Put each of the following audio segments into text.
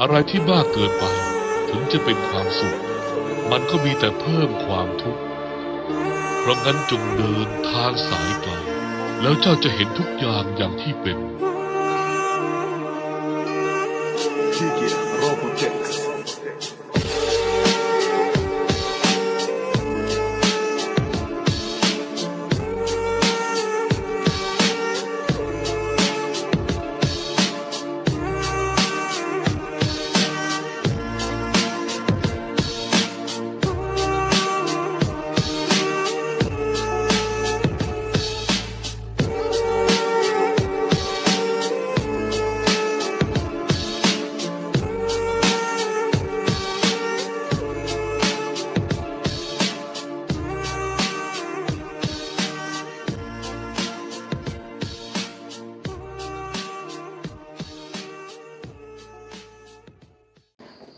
อะไรที่มากเกินไป ถึงจะเป็นความสุข มันก็มีแต่เพิ่มความทุกข์ เพราะงั้นจงเดินทางสายไกล แล้วเจ้าจะเห็นทุกอย่างอย่างที่เป็น Kiki Robotics.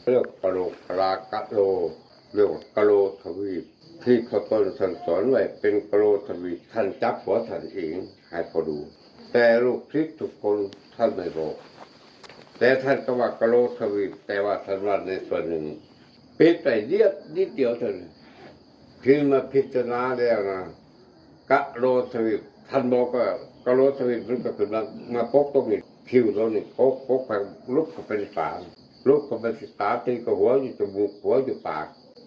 ເອີ້ນວ່າກະໂຫຼກະລາ ກະໂລ ເອີ້ນວ່າກະໂລທະວີບ ທີ່ເຂົາຕົ້ນທ່ານສອນໄວ້ເປັນກະໂລທະວີບ ທ່ານຈັບຫົວທ່ານເອງໃຫ້ເຂົາດູ ແຕ່ລູກສິດທຸກຄົນທ່ານໄມ່ບອກ ແຕ່ທ່ານກໍວ່າກະໂລທະວີບ ແຕ່ວ່າທ່ານວ່າໃນສ່ວນໜຶ່ງ ປິດໄວ້ລຽບນິດດຽວເທົ່ານັ້ນ ຄືມາພິຈາລະນາແລ້ວນະ ກະໂລທະວີບ ທ່ານບອກວ່າກະໂລທະວີບ ມັນກໍຂຶ້ນມາ ມາປົກຕົງນີ້ ຄິ້ວຕົງນີ້ ປົກ ປົກໄປ ຫຼຸບເຂົ້າໄປໃນຕາ ຫຼຸບເຂົ້າໄປໃນຕາ ທີ່ກໍຫົວຢູ່ຈະມູກ ຫົວຢູ່ປາກ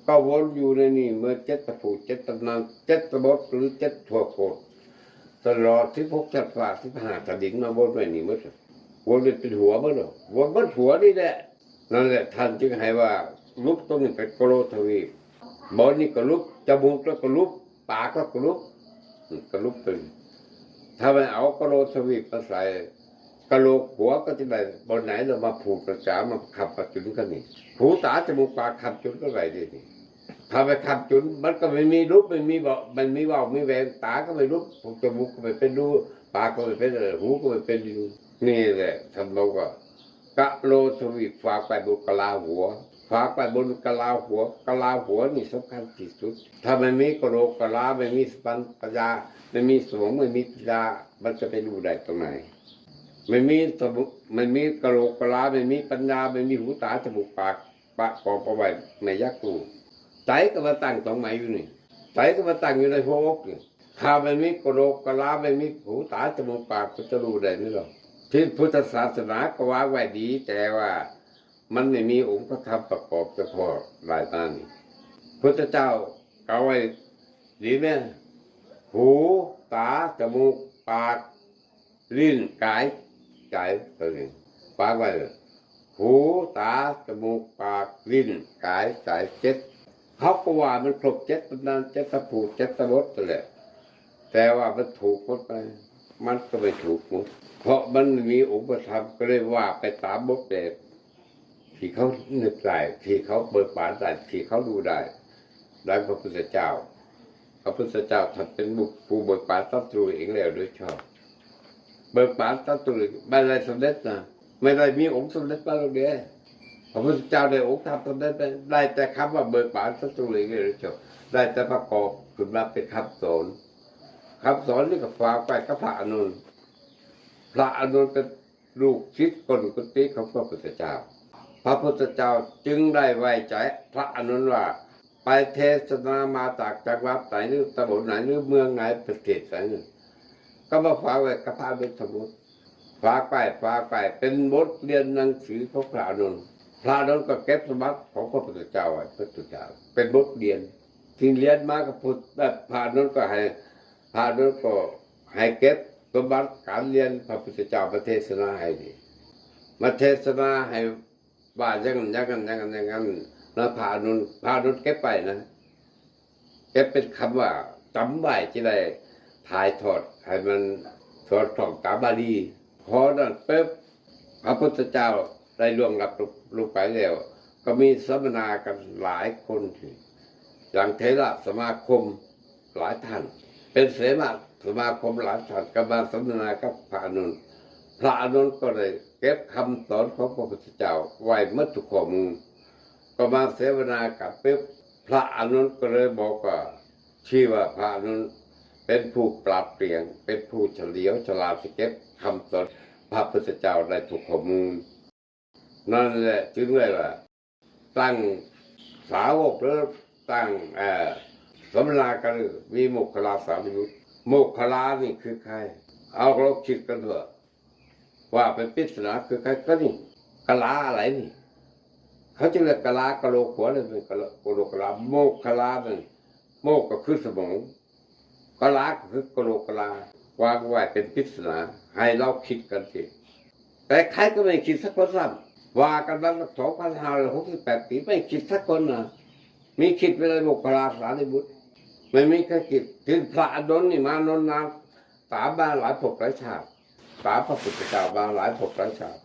ກໍວົນຢູ່ໃນນີ້ເໝິດ ເຈັດຕະພູ ເຈັດຕຳນານ ເຈັດຕະບົດ ຫຼື ເຈັດທົ່ວໂຄດ ຕະຫຼອດສິບຫົກຊັ້ນຟ້າ ສິບຫ້າຕະດິນ ມາວົນໄວ້ນີ້ເໝິດ ວົນໄປເປັນຫົວເໝິດ ວົນເໝິດຫົວນີ້ແຫຼະ. ນັ້ນແຫຼະ ທ່ານຈຶ່ງໃຫ້ວ່າຫຼຸບຕົງນີ້ເປັນກະໂລທະວີບ ບ່ອນນີ້ກໍຫຼຸບ ຈະມູກແລ້ວກໍຫຼຸບ ປາກແລ້ວກໍຫຼຸບ ກະຫຼຸບເປັນ ຖ້າແມ່ນເອົາກະໂລທະວີບມາໃສ່ ກະໂຫຼກຫົວກໍຈະໄດ້ບ່ອນໃດ ແລ້ວມາຜູກມາຈາ ມາຄ້ຳມາຈຸນກັນນີ້ ຫູ ຕາ ຈະມູກ ປາກ ຄ້ຳຈຸນກັນໄວ້ເດ້ນີ້ ຖ້າໄປຄ້ຳຈຸນ ມັນກໍໄມ່ມີຫຼຸບ ໄມ່ມີເວົ້າ ໄມ່ມີເວົ້າມີແວວ ຕາກໍໄມ່ຫຼຸບ ຈະມູກກໍໄມ່ເປັນຮູ ປາກກໍໄມ່ເປັນຮູ ຫູກໍໄມ່ເປັນຮູ ນີ້ແຫຼະ ທ່ານບອກວ່າ ກະໂລທະວີບ ຝາກໄວ້ບົນກະລາຫົວ ຝາກໄວ້ບົນກະລາຫົວ ກະລາຫົວນີ້ສຳຄັນທີ່ສຸດ ຖ້າມັນມີກະໂຫຼກກະລາ ມັນມີສະຕິປັນຍາ ມັນມີສະໝອງ ມັນມີປັນຍາ ມັນຈະໄປຮູ້ໄດ້ຕົງໃດ ມັນມີສະໝ- ມັນມີກະໂຫຼກກະລາ ມັນມີປັນຍາ ມັນມີຫູ ຕາ ຈະມູກ ປາກ ປະກອບເອົາໄວ້ ແມ່ຢາກຮູ້ ໃຈກໍມາຕັ້ງຕົງໃໝ່ຢູ່ນີ້ ໃຈກໍມາຕັ້ງຢູ່ໃນຫົວອົກນີ້ ຖ້າມັນມີກະໂຫຼກກະລາ ມັນມີຫູ ຕາ ຈະມູກ ປາກ ກໍຈະຮູ້ໄດ້ນີ້ດອກ ທີ່ພຸດທະສາສະໜາກໍວາງໄວ້ດີ ແຕ່ວ່າມັນໄມ່ມີອົງພະທຳປະກອບສະເພາະຫຼາຍມານີ້ ພຸດທະເຈົ້າກໍເອົາໄວ້ດີແມ່ນ ຫູ ຕາ ຈະມູກ ປາກ ລີ້ນ ກາຍ ໃຈ ຕົວນີ້ ຝາກໄວ້ ຫູ ຕາ ຈະມູກ ປາກ ລີ້ນ ກາຍ ໃຈ ເຈັດ ເຮົາກໍວ່າມັນຄົບເຈັດຕຳນານ ເຈັດຕະພູ ເຈັດຕະບົດນັ້ນແຫຼະ ແຕ່ວ່າມັນຖືກໝົດໄປ ມັນກໍໄມ່ຖືກໝົດ ເພາະມັນມີອົງພະທຳ ກໍເລີຍວ່າໄປຕາມບົດແບບ ທີ່ເຂົານຶກໄດ້ ທີ່ເຂົາເບີກບານໄດ້ ທີ່ເຂົາຮູ້ໄດ້ ດັ່ງພະພຸດທະເຈົ້າ ພະພຸດທະເຈົ້າທ່ານເປັນຜູ້ເບີກບານຕັດສະຮູ້ເອງແລ້ວໂດຍຊອບ ເບີກບານຕັດສະຮູ້ ບໍ່ໄດ້ສຳເລັດນະ ບໍ່ໄດ້ມີອົງສຳເລັດມາດອກເດ້ ພະພຸດທະເຈົ້າໄດ້ອົງທຳສຳເລັດໄດ້ ໄດ້ແຕ່ຄຳວ່າເບີກບານຕັດສະຮູ້ເອງແລ້ວໂດຍຊອບ ໄດ້ແຕ່ປະກອບຂຶ້ນມາເປັນຄຳສອນ ຄຳສອນນີ້ກໍຝາກໄວ້ກັບພະອານົນ ພະອານົນເປັນ ລູກສິດກົ້ນກຸຕິຂອງພະພຸດທະເຈົ້າ ພະພຸດທະເຈົ້າຈຶ່ງໄດ້ໄວ້ໃຈພະອານົນວ່າ ໄປເທສະນາມາຈາກຈັງຫວັດໃດ ຫຼື ຕຳບົນໃດ ຫຼື ເມືອງໃດ ປະເທດໃດ ກໍມາຝາກໄວ້ກັບພະອານົນທັງໝົດ ຝາກໄປ ຝາກໄປ ເປັນບົດຮຽນໜັງສືຂອງພະອານົນ ພະອານົນກໍເກັບສົມບັດຂອງພະພຸດທະເຈົ້າໄວ້ເບິດທຸກຢ່າງ ເປັນບົດຮຽນ ທີ່ຮຽນມາກັບພຸດ ແບບພະອານົນກໍໃຫ້ ພະອານົນກໍໃຫ້ເກັບສົມບັດການຮຽນ ພະພຸດທະເຈົ້າມາເທສະນາໃຫ້ນີ້ ມາເທສະນາໃຫ້ວ່າຢ່າງນັ້ນ ຢ່າງນັ້ນ ຢ່າງນັ້ນ ຢ່າງນັ້ນ ແລ້ວພະອານົນ ພະອານົນເກັບໄວ້ນະ ເກັບເປັນຄຳວ່າຈຳໄວ້ ຈະໄດ້ຖ່າຍທອດໃຫ້ມັນສອດຄ່ອງຕາມບາລີ ພໍນັ້ນປຶບ ພະພຸດທະເຈົ້າໄດ້ລ່ວງລັບລົງໄປແລ້ວ ກໍມີສຳມະນາກັນຫຼາຍຄົນ ຢ່າງເຖລະສະມາຄົມຫຼາຍທ່ານ ເປັນເສນະສະມາຄົມຫຼາຍທ່ານ ກໍມາສຳມະນາກັບພະອານົນ ພະອານົນກໍໄດ້ເກັບຄຳສອນຂອງພະພຸດທະເຈົ້າໄວ້ໝົດທຸກຂໍ້ມູນ ກໍມາເສວະນາກັນປຶບ ພະອານົນກໍເລີຍບອກວ່າ ທີ່ວ່າພະອານົນເປັນຜູ້ປາດປຽງ ເປັນຜູ້ສະຫຼຽວສະຫຼາດ ທີ່ເກັບຄຳສອນພະພຸດທະເຈົ້າໄດ້ທຸກຂໍ້ມູນ. ນັ້ນແຫຼະຈຶ່ງໄດ້ວ່າ ຕັ້ງສາວົກ ຫຼື ຕັ້ງ ເອີ ສຳມະນາກໍຄືວິໂມກຂະລາສາລີບຸດ. ໂມກຂະລານີ້ຄືໃຜ? ເອົາລອງຄິດກັນເຖາະ ວ່າເປັນປິດສະໜາຄືໃຜ? ກໍນີ້ ກະລາອະໄລນີ້? ເຂົາຈຶ່ງເອີ້ນກະລາກະໂຫຼກຫົວ ຫຼື ເປັນກະໂຫຼກກະລາ. ໂມກຂະລານັ້ນ ໂມກກໍຄືສະໝອງ, ກະລາກໍຄືກະໂຫຼກກະລາ, ວາງໄວ້ເປັນປິດສະໜາ ໃຫ້ເຮົາຄິດກັນເອງ. ແຕ່ໃຜກໍໄມ່ຄິດສັກຄົນຊ້ຳ ວ່າກັນມາຕັ້ງສອງພັນຫ້າຮ້ອຍຫົກສິບແປດປີ ໄມ່ຄິດສັກຄົນນະ. ມີຄິດໄປແຕ່ໂມກຂະລາສາລີບຸດ ໄມ່ມີໃຜຄິດ. ເຖິງພະອານົນນີ້ມານົນນານຕາມມາຫຼາຍພົບຫຼາຍຊາດ, ຕາມພະພຸດທະເຈົ້າມາຫຼາຍພົບຫຼາຍຊາດ,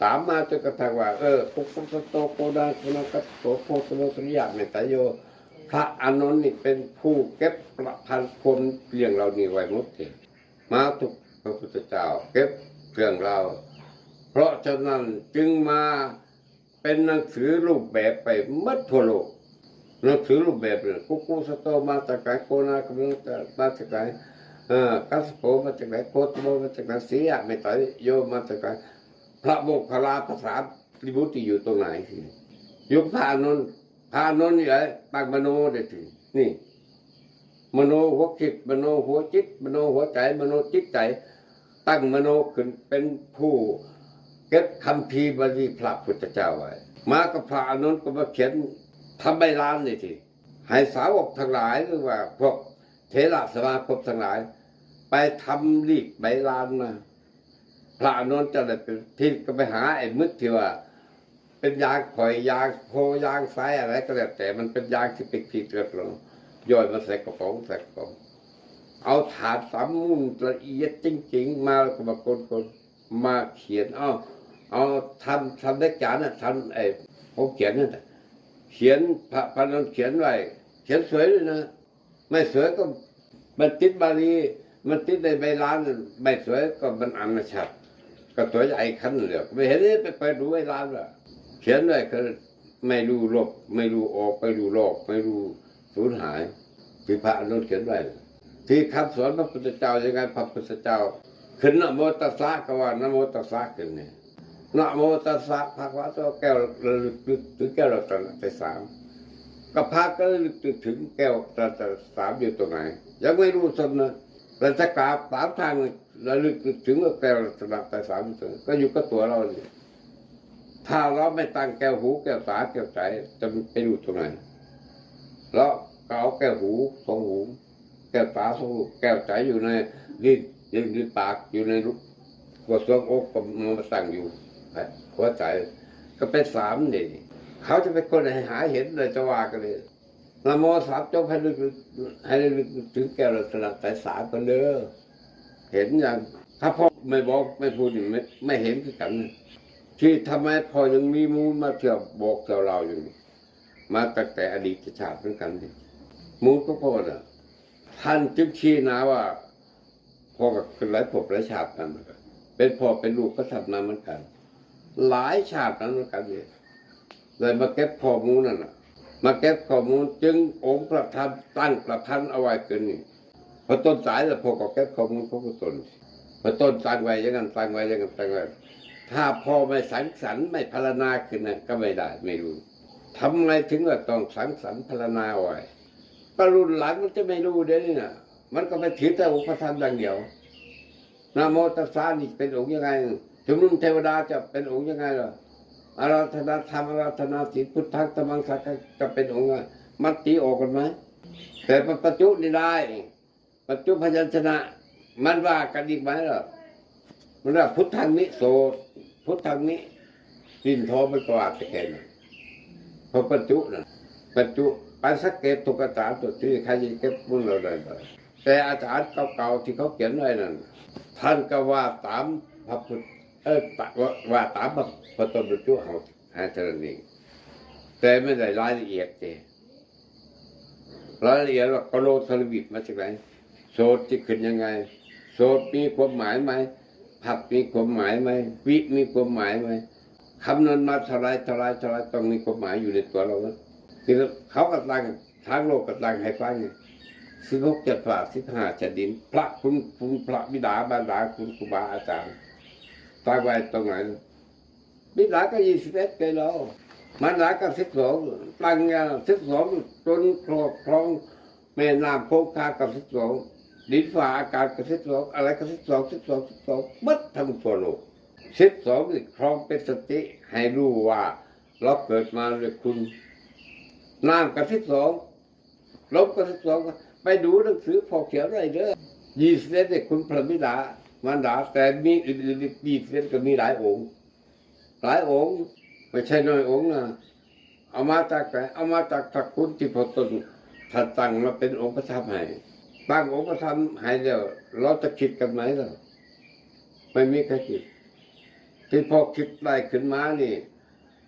ຕາມມາຈົນກະທັ່ງວ່າ ເອີ ປຸກຄຸສະໂຕ ໂກນາຄະມະກັດສະໂປ ໂຄຕະໂມ ສຸລິຍະເມດຕາໂຍ, ພະອານົນນີ້ເປັນຜູ້ເກັບປະພັນຄວາມເລື່ອງເຫຼົ່ານີ້ໄວ້ໝົດເອງ. ມາທຸກພະພຸດທະເຈົ້າເກັບເລື່ອງລາວ. ເພາະສະນັ້ນຈຶ່ງມາເປັນໜັງສືຮູບແບບໄປໝົດທົ່ວໂລກ. ໜັງສືຮູບແບບນີ້ ກຸກຸສະໂຕມາຈາກໃດ, ໂກນາຄະມະກັດສະໂປມາຈາກໃດ, ເອີ ກັດສະໂປມາຈາກໃດ, ໂຄຕະໂມມາຈາກໃດ, ສຸລິຍະເມດຕາໂຍມາຈາກໃດ, ພະໂມກຂະລາພະສາລີບຸດຢູ່ຕົງໃດ? ຢູ່ພະອານົນ. ພະອານົນນີ້ແຫຼະຕັ້ງມະໂນໄດ້ຕິ. ນີ້ ມະໂນຫົວຄິດ, ມະໂນຫົວຈິດ, ມະໂນຫົວໃຈ, ມະໂນຈິດໃຈ, ຕັ້ງມະໂນຂຶ້ນເປັນຜູ້ເກັບຄຳພີບາລີພະພຸດທະເຈົ້າໄວ້. ມາກັບພະອານົນກໍມາຂຽນທຳໃບລານນີ້ຕິ ໃຫ້ສາວົກທັງຫຼາຍ ຫຼືວ່າພວກເຖລະສະມາຄົມທັງຫຼາຍ ໄປທຳລີກໃບລານມາ. ພະອານົນຈັ່ງໄດ້ເປັນ ທີ່ກໍໄປຫາໄອ້ມຶດທີ່ວ່າ ເປັນຢາງຂ້ອຍ ຢາງໂພ ຢາງສາຍອະໄລກໍແລ້ວແຕ່ ມັນເປັນຢາງທີ່ເປັນພິດ ແລ້ວກໍຍ່ອຍມາໃສ່ກະປ໋ອງ ໃສ່ກະປ໋ອງ ເອົາຖາດສຳມູນລະອຽດຈິງໆ ມາ ແລ້ວກໍມາກົນໆ ມາຂຽນ ເອົາ ເອົາທຳ ທຳເດັກຈານນະ ທຳໄອ້ ຂອງຂຽນນັ້ນນະ ຂຽນ ພະ ພະນັ້ນຂຽນໄວ້ ຂຽນສວຍເລີຍນະ. ໄມ້ສວຍກໍມັນຕິດບາລີ ມັນຕິດໃນໃບລານ ໄມ້ສວຍກໍມັນອັນນະຊັດ ກໍຕົວໃຫຍ່ຄັນແລ້ວ ໄປເຫັນ ໄປເປີດດູໃບລານວ່າ ຂຽນໄວ້ຄື ໄມ້ລູລົບ ໄມ້ລູອອກ ໄມ້ລູລອກ ໄມ້ລູສູນຫາຍ ທີ່ພະອານົນຂຽນໄວ້ ທີ່ຄຳສອນພະພຸດທະເຈົ້າ ຍັງໄງ ພະພຸດທະເຈົ້າຂຶ້ນນະໂມຕັດສະ ກໍວ່ານະໂມຕັດສະຂຶ້ນນີ້ ນະໂມຕັດສະ ພະຄະວະໂຕ ແກ້ວລະລຶກ ລະລຶກເຖິງແກ້ວລັດຕະນະໄຕສາມ ກໍພາກັນລະລຶກເຖິງແກ້ວລັດຕະນະໄຕສາມຢູ່ຕົງໃດ ຍັງໄມ່ຮູ້ຊ້ຳນະ ແລ້ວຈະກາບຕາມທາງລະລຶກເຖິງແກ້ວລັດຕະນະໄຕສາມຢູ່ຕົງໃດ ກໍຢູ່ກັບຕົວເຮົານີ້ ຖ້າເຮົາໄມ່ຕັ້ງແກ້ວຫູ ແກ້ວຕາ ແກ້ວໃຈ ຈະໄປຮູ້ຕົງໃດ ເຮົາກໍເອົາແກ້ວຫູສອງຫູ ແກ້ວຕາສອງລູກ ແກ້ວໃຈຢູ່ໃນລີ້ນ ຢູ່ໃນປາກ ຢູ່ໃນກະຊວງອົກ ກໍມາຕັ້ງຢູ່ຫົວໃຈ ກໍເປັນສາມນີ້ ເຂົາຈະເປັນຄົນໃຫ້ຫາເຫັນເລີຍ ຈະວ່າກັນເລີຍ ນະໂມສາມຈົບ ໃຫ້ລະລຶກ ໃຫ້ລະລຶກເຖິງແກ້ວລັດຕະນະໄຕສາມກັນເດີ ເຫັນຍັງ ຖ້າພໍ່ໄມ່ບອກ ໄມ່ພູດນີ້ ໄມ່ ໄມ່ເຫັນຄືກັນ ທີ່ທຳໄມພໍ່ຍັງມີມູນມາທ່ຽວບອກທ່ຽວເລົ່າຢູ່ນີ້ ມາຕັ້ງແຕ່ອະດີດຊາດເໝືອນກັນນີ້ ໝູ່ກໍພໍນະ ທ່ານຈຶ່ງຊີ້ນະວ່າ ພໍ່ກໍເປັນຫຼາຍພົບຫຼາຍຊາດນຳ ເປັນພໍ່ເປັນລູກກໍຊາດນຳເໝືອນກັນ ຫຼາຍຊາດນຳເໝືອນກັນນີ້ ເລີຍມາເກັບຂໍ້ມູນນັ້ນນະ ມາເກັບຂໍ້ມູນ ຈຶ່ງອົງພະທຳຕັ້ງປະພັນເອົາໄວ້ຄືນນີ້ ພໍຕົນຕາຍແລ້ວ ພໍ່ກໍເກັບຂໍ້ມູນຂອງຕົນ ພໍຕົນຕັ້ງໄວ້ຢ່າງນັ້ນ ຕັ້ງໄວ້ຢ່າງນັ້ນ ຕັ້ງໄວ້ ຖ້າພໍ່ໄມ່ສັງສັນ ໄມ່ພັນລະນາຂຶ້ນນັ້ນ ກໍໄມ່ໄດ້ ໄມ່ຮູ້ ທຳໄມເຖິງວ່າຕ້ອງສັງສັນພັນລະນາໄວ້ ກໍລຸ້ນຫຼັງມັນຈະໄມ່ຮູ້ເດ້ນີ້ນະ ມັນກໍໄປຖືແຕ່ອົງພະທຳຢ່າງດຽວ ນະໂມຕັດສະນີ້ເປັນອົງຍັງໄງ ຊຸມນຸມເທວະດາຈະເປັນອົງຍັງໄງລະ ອາລາທະນາທຳ ອາລາທະນາສິນ ພຸດທັງທຳມັງສັງຄັງ ຈະເປັນອົງຍັງ ມັນຕີອອກກັນໄໝ ແຕ່ປະ ປະຈຸນີ້ໄດ້ ປະຈຸພະຍັນຊະນະ ມັນວ່າກັນອີກໄໝລະ ມັນວ່າພຸດທັງມິໂສ ພຸດທັງມິ ດິນທອງ ມັນກໍວ່າແຕ່ແຄ່ນັ້ນ ເພາະປະຈຸນະ ປະຈຸ ໄປສັງເກດທຸກອາຈານຕົວທີ່ໃຄເກັບມູນເຫຼົ່ານັ້ນ ແຕ່ອາຈານເກົ່າໆທີ່ເຂົາຂຽນໄວ້ນັ້ນ ທ່ານກໍວ່າຕາມພະພຸດ ເອີ ຕະ ວ່າ ວ່າຕາມພະ ພະຕົ້ນບັນຈຸເຮົາ ໃຫ້ເທົ່ານັ້ນເອງ ແຕ່ແມ່ນໄດ້ລາຍລະອຽດເດ ລາຍລະອຽດວ່າກະໂລທະລະວິດມາຈາກໃດ ໂສດຊິຂຶ້ນຍັງໄງ ໂສດມີຄວາມໝາຍໄໝ ພັດມີຄວາມໝາຍໄໝ ວິມີຄວາມໝາຍໄໝ ຄຳນັ້ນມາເທົ່າໃດ ເທົ່າໃດ ເທົ່າໃດ ຕ້ອງມີຄວາມໝາຍຢູ່ໃນຕົວເຮົາເບິດ ຄືເຂົາກໍຕັ້ງ ທາງໂລກກໍຕັ້ງໃຫ້ຟັງ ສິບຫົກຊັ້ນຟ້າ ສິບຫ້າຊັ້ນດິນ ພະຄຸນ ຄຸນພະບິດາມານດາ ຄຸນຄູບາອາຈານ ຕັ້ງໄວ້ຕົງໃດ ບິດາກໍຊາວເອັດແລ້ວ ມານດາກໍຊາວສອງ ຕັ້ງຍາຊາວສອງ ຕົນຄອບຄອງແມ່ນ້ຳຄົງຄາກໍຊາວສອງ ດິນຟ້າອາກາດກໍຊາວສອງ ອາໄລກໍຊາວສອງ ຊາວສອງ ຊາວສອງ ໝົດທັງທົ່ວໂລກ. ຊາວສອງນີ້ຄອງເປັນສະຕິໃຫ້ຮູ້ວ່າ ເຮົາເກີດມາດ້ວຍຄຸນ. ນ້ຳກໍຊາວສອງ ລົມກໍຊາວສອງ ໄປດູໜັງສືພໍ່ຂຽນໄດ້ເດີ ຊາວເອັດນີ້ຄຸນພະບິດາມານດາ ແຕ່ມີອື່ນໆອີກ ຊາວເອັດກໍມີຫຼາຍອົງ ຫຼາຍອົງ ບໍ່ໃຊ່ນ້ອຍອົງນະ. ເອົາມາຈາກໃສ? ເອົາມາຈາກພະຄຸນທີ່ພໍ່ຕົນທ່ານຕັ້ງມາເປັນອົງປະທັບໃຫ້. ຕັ້ງອົງປະທັບໃຫ້ແລ້ວ ເຮົາຈະຄິດກັນໃໝ່ລະ? ບໍ່ມີໃຜຄິດ. ທີ່ພໍ່ຄິດໄດ້ຂຶ້ນມານີ້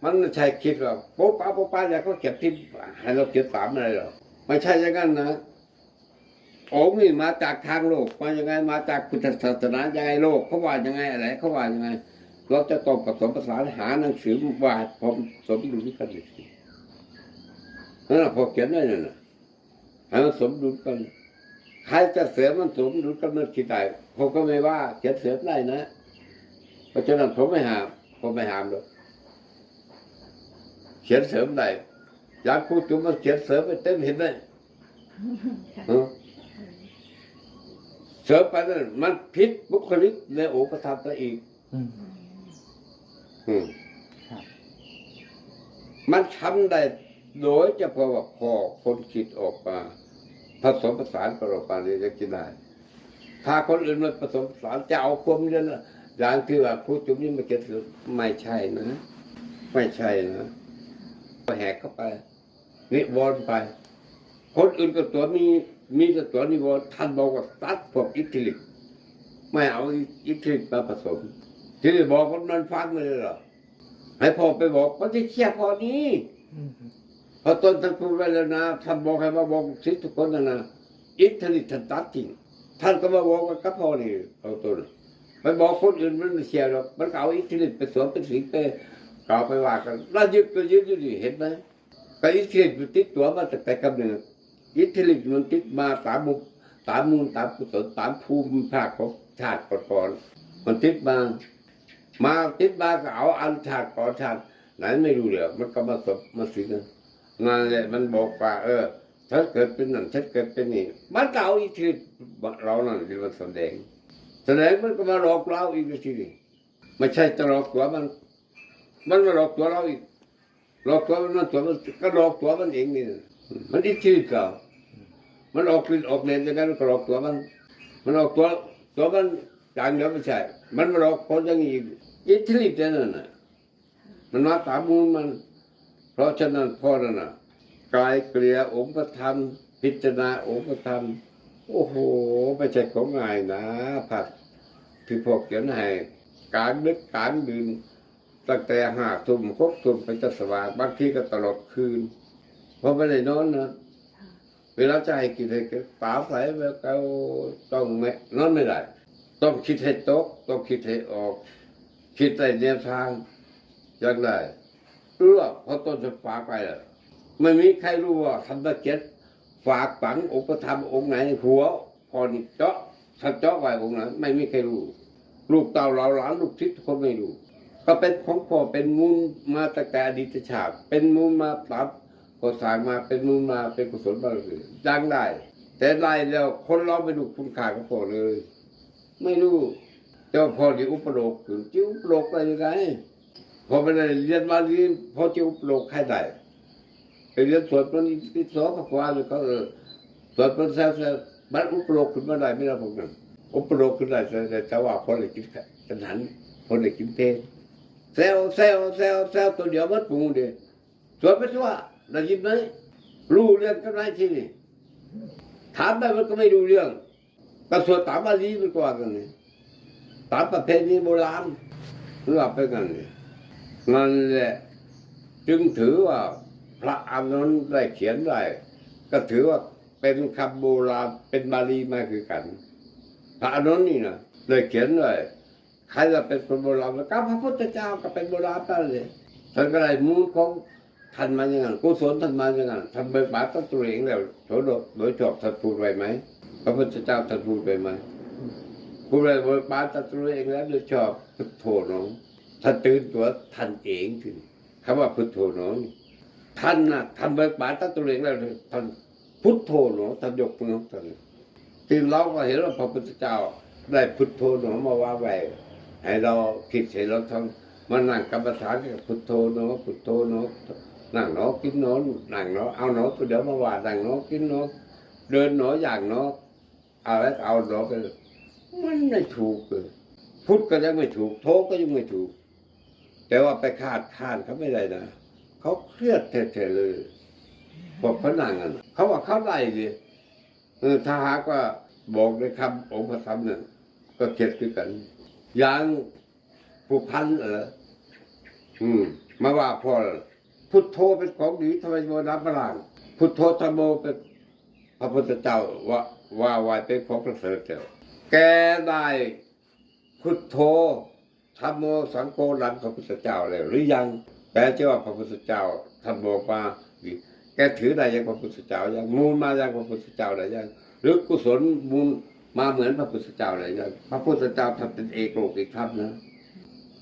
ມັນບໍ່ໃຊ່ຄິດວ່າ ໂປະປະໂປະປະ ແລ້ວເຂົາຂຽນພິມໃຫ້ເຮົາຂຽນຕາມໄດ້ດອກ ບໍ່ໃຊ່ຢ່າງນັ້ນນະ. ອົງນີ້ມາຈາກທາງໂລກ ມາຍັງໄງ? ມາຈາກພຸດທະສາສະໜາຍັງໄງ? ໂລກເຂົາວ່າຍັງໄງ? ອາໄລເຂົາວ່າຍັງໄງ? ເຮົາຈະຕ້ອງປະສົມປະສານ ຫາໜັງສືມາວ່າໃຫ້ພໍສົມດຸນກັນ ນັ້ນນະ ພໍ່ຂຽນໄວ້ນັ້ນນະ ໃຫ້ມັນສົມດຸນກັນ. ໃຜຈະເສີມມັນສົມດຸນກັນ ມັນຄິດໄດ້ ເຂົາກໍໄມ່ວ່າ ຂຽນເສີມໄດ້ນະ. ເພາະສະນັ້ນ ຜົມໄມ່ຫ້າມ ຜົມໄມ່ຫ້າມດອກ ຂຽນເສີມໄດ້. ຢ່າງຄູຈຸ້ມມັນຂຽນເສີມໄປເຕັມ ເຫັນໄດ້ ເອີ ເສີມໄປນັ້ນ ມັນຜິດບຸກຄະລິກໃນອົງປະທັບໄປອີກ. ອືມ ອືມ ມັນທຳໄດ້ໂດຍສະເພາະວ່າພໍ່ຄົນຄິດອອກມາ ປະສົມປະສານກັນອອກມານີ້ ຈັ່ງຊິໄດ້. ຖ້າຄົນອື່ນມາປະສົມປະສານ ຈະເອົາຄວາມເປັນ ຢ່າງທີ່ວ່າຄູຈຸ້ມນີ້ມາຂຽນ ບໍ່ໃຊ່ນະ ບໍ່ໃຊ່ນະ. ແຫກເຂົ້າໄປ ນິວອນໄປ. ຄົນອື່ນກໍຕົວະມີ ມີແຕ່ຕົວະນິວອນ ທ່ານບອກວ່າຕັດພວກອິດທິລິດ ບໍ່ໃຫ້ເອົາອິດທິລິດມາປະສົມ. ທີ່ໄດ້ບອກຄົນນັ້ນຟັງເລີຍລະ ໃຫ້ພໍ່ໄປບອກ ມັນຊິເຄຍຂໍ້ນີ້. ອືມ ເພາະຕົນທ່ານພູດໄວ້ແລ້ວນະ ທ່ານບອກໃຫ້ມາບອກລູກສິດທຸກຄົນນັ້ນນະ ອິດທິລິດທ່ານຕັດຖິ້ມ. ທ່ານກໍມາບອກກັນກັບພໍ່ນີ້ ເອົາຕົນ ໄປບອກຄົນອື່ນມັນບໍ່ເຊື່ອດອກ ມັນກໍເອົາອິດທິລິດໄປສວມເປັນສິງໄປ ກໍເອົາໄປວ່າກັນ ລະຍຶດກໍຍຶດຢູ່ນີ້ ເຫັນໄໝ? ກໍອິດທິລິດມັນຕິດຕົວມາຕັ້ງແຕ່ກຳເນີດ. ອິດທິລິດມັນຕິດມາຕາມບຸນ ຕາມບຸນຕາມກຸສົນ ຕາມພູມພາກຂອງຊາດກ່ອນໆ ມັນຕິດມາ ມາຕິດມາກໍເອົາອັນຊາດກ່ອນຊາດ ນັ້ນໄມ່ຮູ້ແລ້ວ ມັນກໍມາສົມມາສິງກັນ. ນັ້ນແຫຼະ ມັນບອກວ່າ ເອີ ເຖິງເກີດເປັນນັ້ນ ເຖິງເກີດເປັນນີ້ ມັນກໍເອົາອິດທິລິດເຫຼົ່ານັ້ນທີ່ມັນສະແດງ ສະແດງ ມັນກໍມາຫຼອກລາວອີກ ທີ່ນີ້ ບໍ່ໃຊ່ຈະຫຼອກຕົວະມັນ ມັນມາຫຼອກຕົວະລາວອີກ. ຫຼອກຕົວະມັນ ຕົວະມັນ ກໍຫຼອກຕົວະມັນເອງນີ້ ມັນອິດທິລິດເຂົາ ມັນອອກລິດອອກເດດຈັ່ງໃດ ມັນກໍຫຼອກຕົວະມັນ ມັນຫຼອກຕົວະ ຕົວະມັນຢ່າງດຽວບໍ່ໃຊ່ ມັນມາຫຼອກຄົນຢ່າງນີ້ອີກ ອິດທິລິດແນວນັ້ນນະ ມັນມາຕາມມູນມັນ. ເພາະສະນັ້ນ ພໍ່ນັ້ນນະ ໄກ່ເກ່ຍອົງປະທຳ ພິຈາລະນາອົງປະທຳ ໂອ້ໂຫ ບໍ່ໃຊ່ຂອງງ່າຍນະ ພະທີ່ພໍ່ຂຽນໃຫ້ ກາງດຶກກາງດື່ນ ຕັ້ງແຕ່ຫ້າທຸ່ມຫົກທຸ່ມໄປຈົນສະຫວ່າງ ບາງທີກໍຕະຫຼອດຄືນ ເພາະບໍ່ໄດ້ນອນນະ. ເວລາຈະໃຫ້ກິນໃຫ້ກິນ ຕາໃສແບບເກົ່າ ຕ້ອງແມ່ ນອນໄມ່ໄດ້ ຕ້ອງຄິດໃຫ້ຕົກ ຕ້ອງຄິດໃຫ້ອອກ ຄິດໄດ້ແນວທາງ ຈັ່ງໃດ ເອີ ພໍຕົນຈະຝາກໄປລະ ໄມ່ມີໃຜຮູ້ວ່າທຳມະເຈັດຝາກຝັງອົງປະທຳອົງໃນຫົວ ພໍ່ນີ້ເຈາະ ທ່ານເຈາະໄວ້ອົງນັ້ນ ໄມ່ມີໃຜຮູ້ ລູກເຕົ້າເຫຼົ່າຫຼານ ລູກສິດທຸກຄົນໄມ່ຮູ້ ກໍເປັນຂອງພໍ່ ເປັນມູນມາຕັ້ງແຕ່ອະດີດຕະຊາດ ເປັນມູນມາຕາມກໍ່ສ້າງມາ ເປັນມູນມາເປັນກຸສົນບາລະມີຢ່າງໃດ ແຕ່ໃດແລ້ວ ຄົນເຮົາໄມ່ຮູ້ຄຸນຄ່າຂອງພໍ່ເລີຍ ໄມ່ຮູ້. ແຕ່ວ່າພໍ່ນີ້ອຸປະໂລກຂຶ້ນ ຊິອຸປະໂລກໄດ້ຈັ່ງໃດ? ພໍ່ໄປໄດ້ຮຽນມາດີ ພໍຊິອຸປະໂລກໃຜໄດ້? ໄປຮຽນສວດມົນອິຕິປິໂສພະຄວາ ຫຼືເຂົາເອີ້ນສວດມົນແຊວໆ ບັດອຸປະໂລກຂຶ້ນມາໄດ້ແມ່ນລະພວກນັ້ນ ອຸປະໂລກຂຶ້ນໄດ້ແຕ່ ແຕ່ວ່າພໍໄດ້ກິນກັນຫັນ ພໍໄດ້ກິນເພນ ແຊວໆໆໆ ຕົວດຽວໝົດໝູ່ເດ້. ສວດໄປທົ່ວ ໄດ້ຍິນໄໝ? ຮູ້ເລື່ອງກັນໄໝທີ່ນີ້? ຖາມໄປມັນກໍໄມ່ຮູ້ເລື່ອງ. ກໍສວດຕາມບາລີມັນກໍວ່າກັນນີ້ ຕາມປະເພນີໂບລານ ມັນວ່າໄປກັນນີ້. ນັ້ນແຫຼະ ຈຶ່ງຖືວ່າພະອານົນໄດ້ຂຽນໄດ້ ກໍຖືວ່າເປັນຄຳໂບລານ ເປັນບາລີມາຄືກັນ. ພະອານົນນີ້ນະ ໄດ້ຂຽນໄວ້ ໃຜລະເປັນຄົນໂບລານ? ກໍພະພຸດທະເຈົ້າກໍເປັນໂບລານນັ້ນແຫຼະ. ທ່ານກໍໄດ້ມູນຂອງທ່ານມາຢ່າງນັ້ນ ກຸສົນທ່ານມາຢ່າງນັ້ນ ທ່ານເບີກບານຕັດຕົວເອງແລ້ວ ໂດຍ ໂດຍຊອບ ທ່ານພູດໄວ້ໄໝ? ພະພຸດທະເຈົ້າທ່ານພູດໄວ້ໄໝ? ພູດໄວ້ເບີກບານຕັດຕົວເອງແລ້ວໂດຍຊອບ ໂທເນາະ. ທ່ານຕື່ນຕົວທ່ານເອງຂຶ້ນ. ຄຳວ່າພຸດໂທເນາະ ທ່ານນະ ທ່ານເບີກບານຕັດຕົວເອງແລ້ວ ທ່ານພຸດໂທເນາະ ທ່ານຍົກມືຂອງທ່ານ. ຕື່ນເຮົາກໍເຫັນວ່າພະພຸດທະເຈົ້າໄດ້ພຸດໂທເນາະມາວາງໄວ້ ໃຫ້ເຮົາຄິດ ໃຫ້ເຮົາທ່ອງ ມານັ່ງກຳມະຖານກໍພຸດໂທເນາະ ພຸດໂທເນາະ ນັ່ງເນາະ ກິນເນາະ ນັ່ງເນາະ ເອົາເນາະ ຕົວດຽວມາວ່າ ນັ່ງເນາະ ກິນເນາະ ເດີນເນາະ ຍ່າງເນາະ ເອົາແລ້ວກໍເອົາເນາະ ໄປ ມັນໄມ່ຖືກເລີຍ. ພຸດກໍຍັງໄມ່ຖືກ ໂທກໍຍັງໄມ່ຖືກ ແຕ່ວ່າໄປຄາດຄ້ານເຂົາໄມ່ໄດ້ນະ ເຂົາຄຽດແທ້ໆເລີຍ ພວກເຂົານັ່ງຫັ້ນນະ ເຂົາວ່າເຂົາໄດ້ເດ. ເອີ ຖ້າຫາກວ່າບອກໃນຄຳອົງພະທຳນັ້ນ ກໍຄຽດຄືກັນ ຢ່າງຜູ້ພັນ ເອີ ອືມ ມາວ່າພໍ່ ພຸດໂທເປັນຂອງດີ ທຳມະໂຍ ນຳພະລາງ ພຸດໂທ ທຳໂມ ເປັນ ພະພຸດທະເຈົ້າວ່າ ວ່າໄວ້ເປັນຂອງປະເສີດແລ້ວ ແກ່ໄດ້ພຸດໂທ ທຳໂມ ສັງໂຄ ນຳພະພຸດທະເຈົ້າແລ້ວຫຼືຍັງ? ແປທີ່ວ່າພະພຸດທະເຈົ້າທຳໂມມາ ແກຖືໄດ້ຍັງພະພຸດທະເຈົ້າຍັງ? ມູນມາຍັງພະພຸດທະເຈົ້າໄດ້ຍັງ? ຫຼືກຸສົນມູນມາເໝືອນພະພຸດທະເຈົ້າໄດ້ຍັງ? ພະພຸດທະເຈົ້າທ່ານເປັນເອກໂລກເອກທຳນະ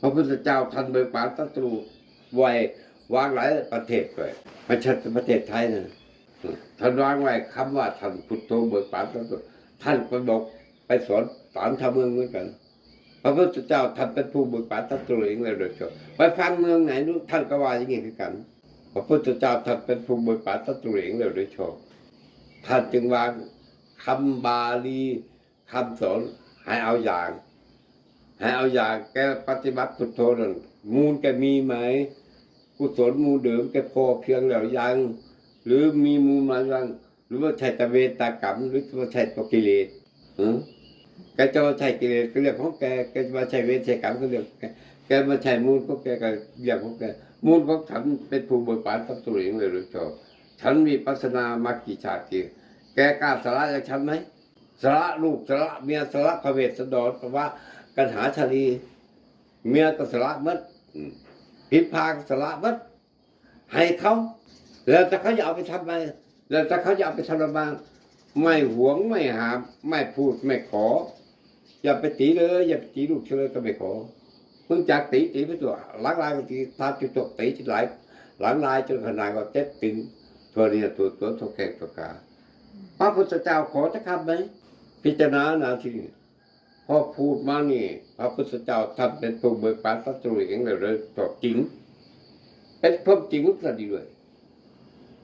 ພະພຸດທະເຈົ້າທ່ານເບີກບານຕັດສະຮູ້ໄວ້ ວາງຫຼາຍປະເທດດ້ວຍ ບໍ່ໃຊ່ແຕ່ປະເທດໄທນະ. ທ່ານວາງໄວ້ຄຳວ່າທ່ານພຸດໂທເບີກບານຕັດສະຮູ້ ທ່ານໄປບອກໄປສອນຕາມທຳເມືອງເໝືອນກັນ. ພະພຸດທະເຈົ້າທ່ານເປັນຜູ້ເບີກບານຕັດສະຮູ້ເອງແລ້ວໂດຍຊອບ ໄປຟັງເມືອງໃດດູ ທ່ານກໍວ່າຢ່າງນີ້ຄືກັນ. ພະພຸດທະເຈົ້າທ່ານເປັນຜູ້ເບີກບານຕັດສະຮູ້ເອງແລ້ວໂດຍຊອບ ທ່ານຈຶ່ງວາງຄຳບາລີ ຄຳສອນໃຫ້ເອົາຢ່າງ ໃຫ້ເອົາຢ່າງແກ່ປະຕິບັດພຸດໂທນັ້ນ ມູນແກມີໄໝ? ກຸສົນມູນເດີມແກພໍພຽງແລ້ວຍັງ? ຫຼືມີມູນມາຍັງ? ຫຼືວ່າໃຊ້ແຕ່ເວນຕາກຳ? ຫຼືວ່າໃຊ້ແຕ່ກິເລດ? ຫື? ແກຈະວ່າໃຊ້ກິເລດກໍເລື່ອງຂອງແກ, ແກຈະວ່າໃຊ້ເວນໃຊ້ກຳກໍເລື່ອງຂອງແກ, ແກມາໃຊ້ມູນຂອງແກກໍເລື່ອງຂອງແກ. ມູນຂອງທ່ານເປັນຜູ້ເບີກບານກັບຕົວເອງເລີຍໂດຍຊອບ. ທ່ານວິປັດສະນາມາກີ່ຊາດກີ່, ແກກ້າສະຫຼະຢ່າງທ່ານໄໝ? ສະຫຼະລູກ ສະຫຼະເມຍ ສະຫຼະພະເວດສະດອນ ພະວະກັນຫາຊາລີ ເມຍກໍສະຫຼະໝົດ ອືມ ພິມພາກໍສະຫຼະໝົດ ໃຫ້ເຂົາ ແລ້ວແຕ່ເຂົາຈະເອົາໄປທຳໄມ ແລ້ວແຕ່ເຂົາຈະເອົາໄປທຳລະບານ ໄມ້ຫວງ ໄມ້ຫາມ ໄມ້ພູດ ໄມ້ຂໍ ຢ່າໄປຕີເລີຍ ຢ່າໄປຕີລູກເຂົາເລີຍກັບໄມ້ຂໍ. ເບິ່ງຈັກຕີ ຕີໄປຕົວະ ຫຼັງລາຍກໍຕີ ຖ້າຈຸຕົກຕີຈົນຫຼາຍ ຫຼັງລາຍຈົນຂະໜາດວ່າເຈັບຕຶງ ທົ່ວເນື້ອທົ່ວຕົວ ທົ່ວແຂ້ງທົ່ວຂາ. ພະພຸດທະເຈົ້າຂໍຈັກຄຳໄໝ? ພິຈາລະນານະ ທີ່ນີ້ ພໍພູດມານີ້ ພະພຸດທະເຈົ້າທ່ານເປັນຜູ້ເບີກບານຕັດສະຮູ້ເອງແລ້ວເດີ ຕົວຈິງ ເປັນຄວາມຈິງຂອງທ່ານອີກດ້ວຍ.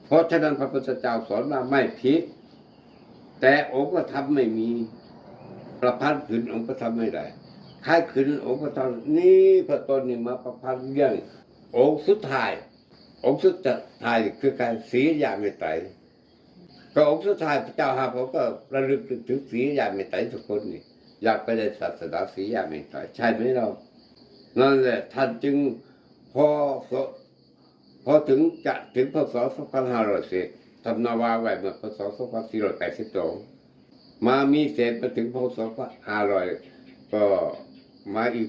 ເພາະສະນັ້ນ ພະພຸດທະເຈົ້າສອນມາໄມ່ຜິດ ແຕ່ອົງພະທຳໄມ່ມີ ປະພັນຂຶ້ນອົງພະທຳໄມ່ໄດ້. ໃຜຂຶ້ນອົງພະທຳນີ້ ພະຕົນນີ້ມາປະພັນວຽງອົງສຸດທ້າຍ ອົງສຸດທ້າຍຄືໃຜ? ສີອະຍະເມດໄຕ. ກໍອົງສຸດທ້າຍພະເຈົ້າຫ້າພະອົງກໍລະລຶກນຶກເຖິງສີອະຍະເມດໄຕທຸກຄົນນີ້ ຢາກໄປໄດ້ສາສະໜາສີອະຍະເມດໄຕ ໃຊ່ໄໝລາວ? ນັ້ນແຫຼະ ທ່ານຈຶ່ງ ພໍ ພໍເຖິງ ຈະເຖິງ ພ.ສ. ສອງພັນຫ້າຮ້ອຍເສດ ທ່ານມາວາງໄວ້ເມື່ອ ພ.ສ. ສອງພັນສີ່ຮ້ອຍແປດສິບສອງ ມາມີເສດມາເຖິງ ພ.ສ. ສອງພັນຫ້າຮ້ອຍ ກໍມາອີກ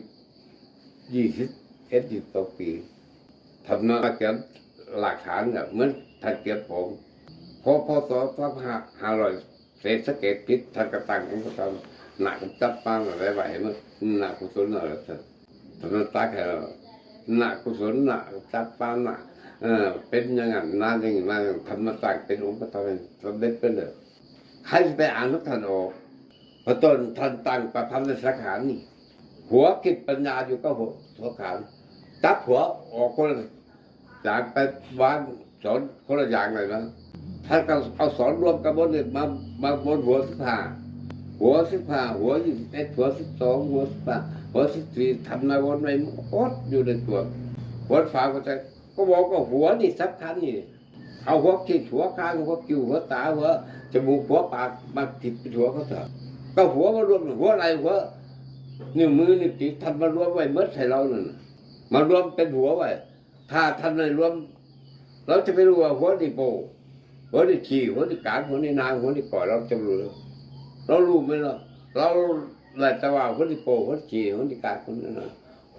ຊາວເອັດ ຊາວສອງປີ ທ່ານມາກຽມລາກຖານນະ ເໝືອນທ່ານກຽມຜົມ ພໍ ພ.ສ. ສອງພັນຫ້າຮ້ອຍ ເສດສັງເກດຜິດ ທ່ານກໍຕັ້ງອົງກະສັດ ນະກຳຈັດປານະໄວ້ໃຫ້ໝົດ ນະກຸສົນນະ ທ່ານ ທ່ານຕັກໃຫ້ລະ ນະກຸສົນນະ ຈັດປານະ ເອີ ເປັນຢ່າງນັ້ນນະ ຢ່າງນີ້ນະ ທ່ານມາຕັ້ງເປັນອົງກະສັດ ສຳເລັດໄປເລີຍ. ໃຜຊິໄປອ່ານນຳທ່ານອອກ? ພະຕົ້ນທ່ານຕັ້ງປະພັນໃນສັງຂານນີ້ ຫົວຄິດປັນຍາຢູ່ກັບຫົວສັງຂານ ຈັບຫົວອອກຄົນລະຢ່າງ ໄປວາງສອນຄົນລະຢ່າງເລີຍນະ. ທ່ານກໍເອົາສອນລວມກັນໝົດເລີຍ ມາ ມາບົນຫົວສິບຫ້າ ຫົວສິບຫ້າ ຫົວຊາວເອັດ ຫົວຊາວສອງ ຫົວຊາວສິບຫ້າ ຫົວຊາວສິບສີ່ ທ່ານມາວົນໄວ້ໝົດຢູ່ໃນຕົວ ຫົວຝາຫົວໃຈ ກໍບອກວ່າຫົວນີ້ສຳຄັນນີ້ ເອົາຫົວຄິດ ຫົວຄາງ ຫົວຄິ້ວ ຫົວຕາ ຫົວຈະມູກ ຫົວປາກ ມາຄິດເປັນຫົວເຂົາຊະ. ກໍຫົວມາລວມ ຫົວໄຫຼ່ ຫົວນິ້ວມື ນິ້ວຕີນ ທ່ານມາລວມໄວ້ໝົດໃຫ້ລາວນັ້ນ ມາລວມເປັນຫົວໄວ້. ຖ້າທ່ານໄດ້ລວມ ລາວຈະໄປຮູ້ວ່າຫົວນີ້ໂປ້ ຫົວນີ້ຂີ້ ຫົວນີ້ກາງ ຫົວນີ້ນາງ ຫົວນີ້ກ້ອຍ ລາວຈະຮູ້. ລາວຮູ້ແມ່ນລາວ ລາວໄດ້ແຕ່ວ່າຫົວນີ້ໂປ້ ຫົວນີ້ຂີ້ ຫົວນີ້ກາງ ຫົວນີ້ນາງ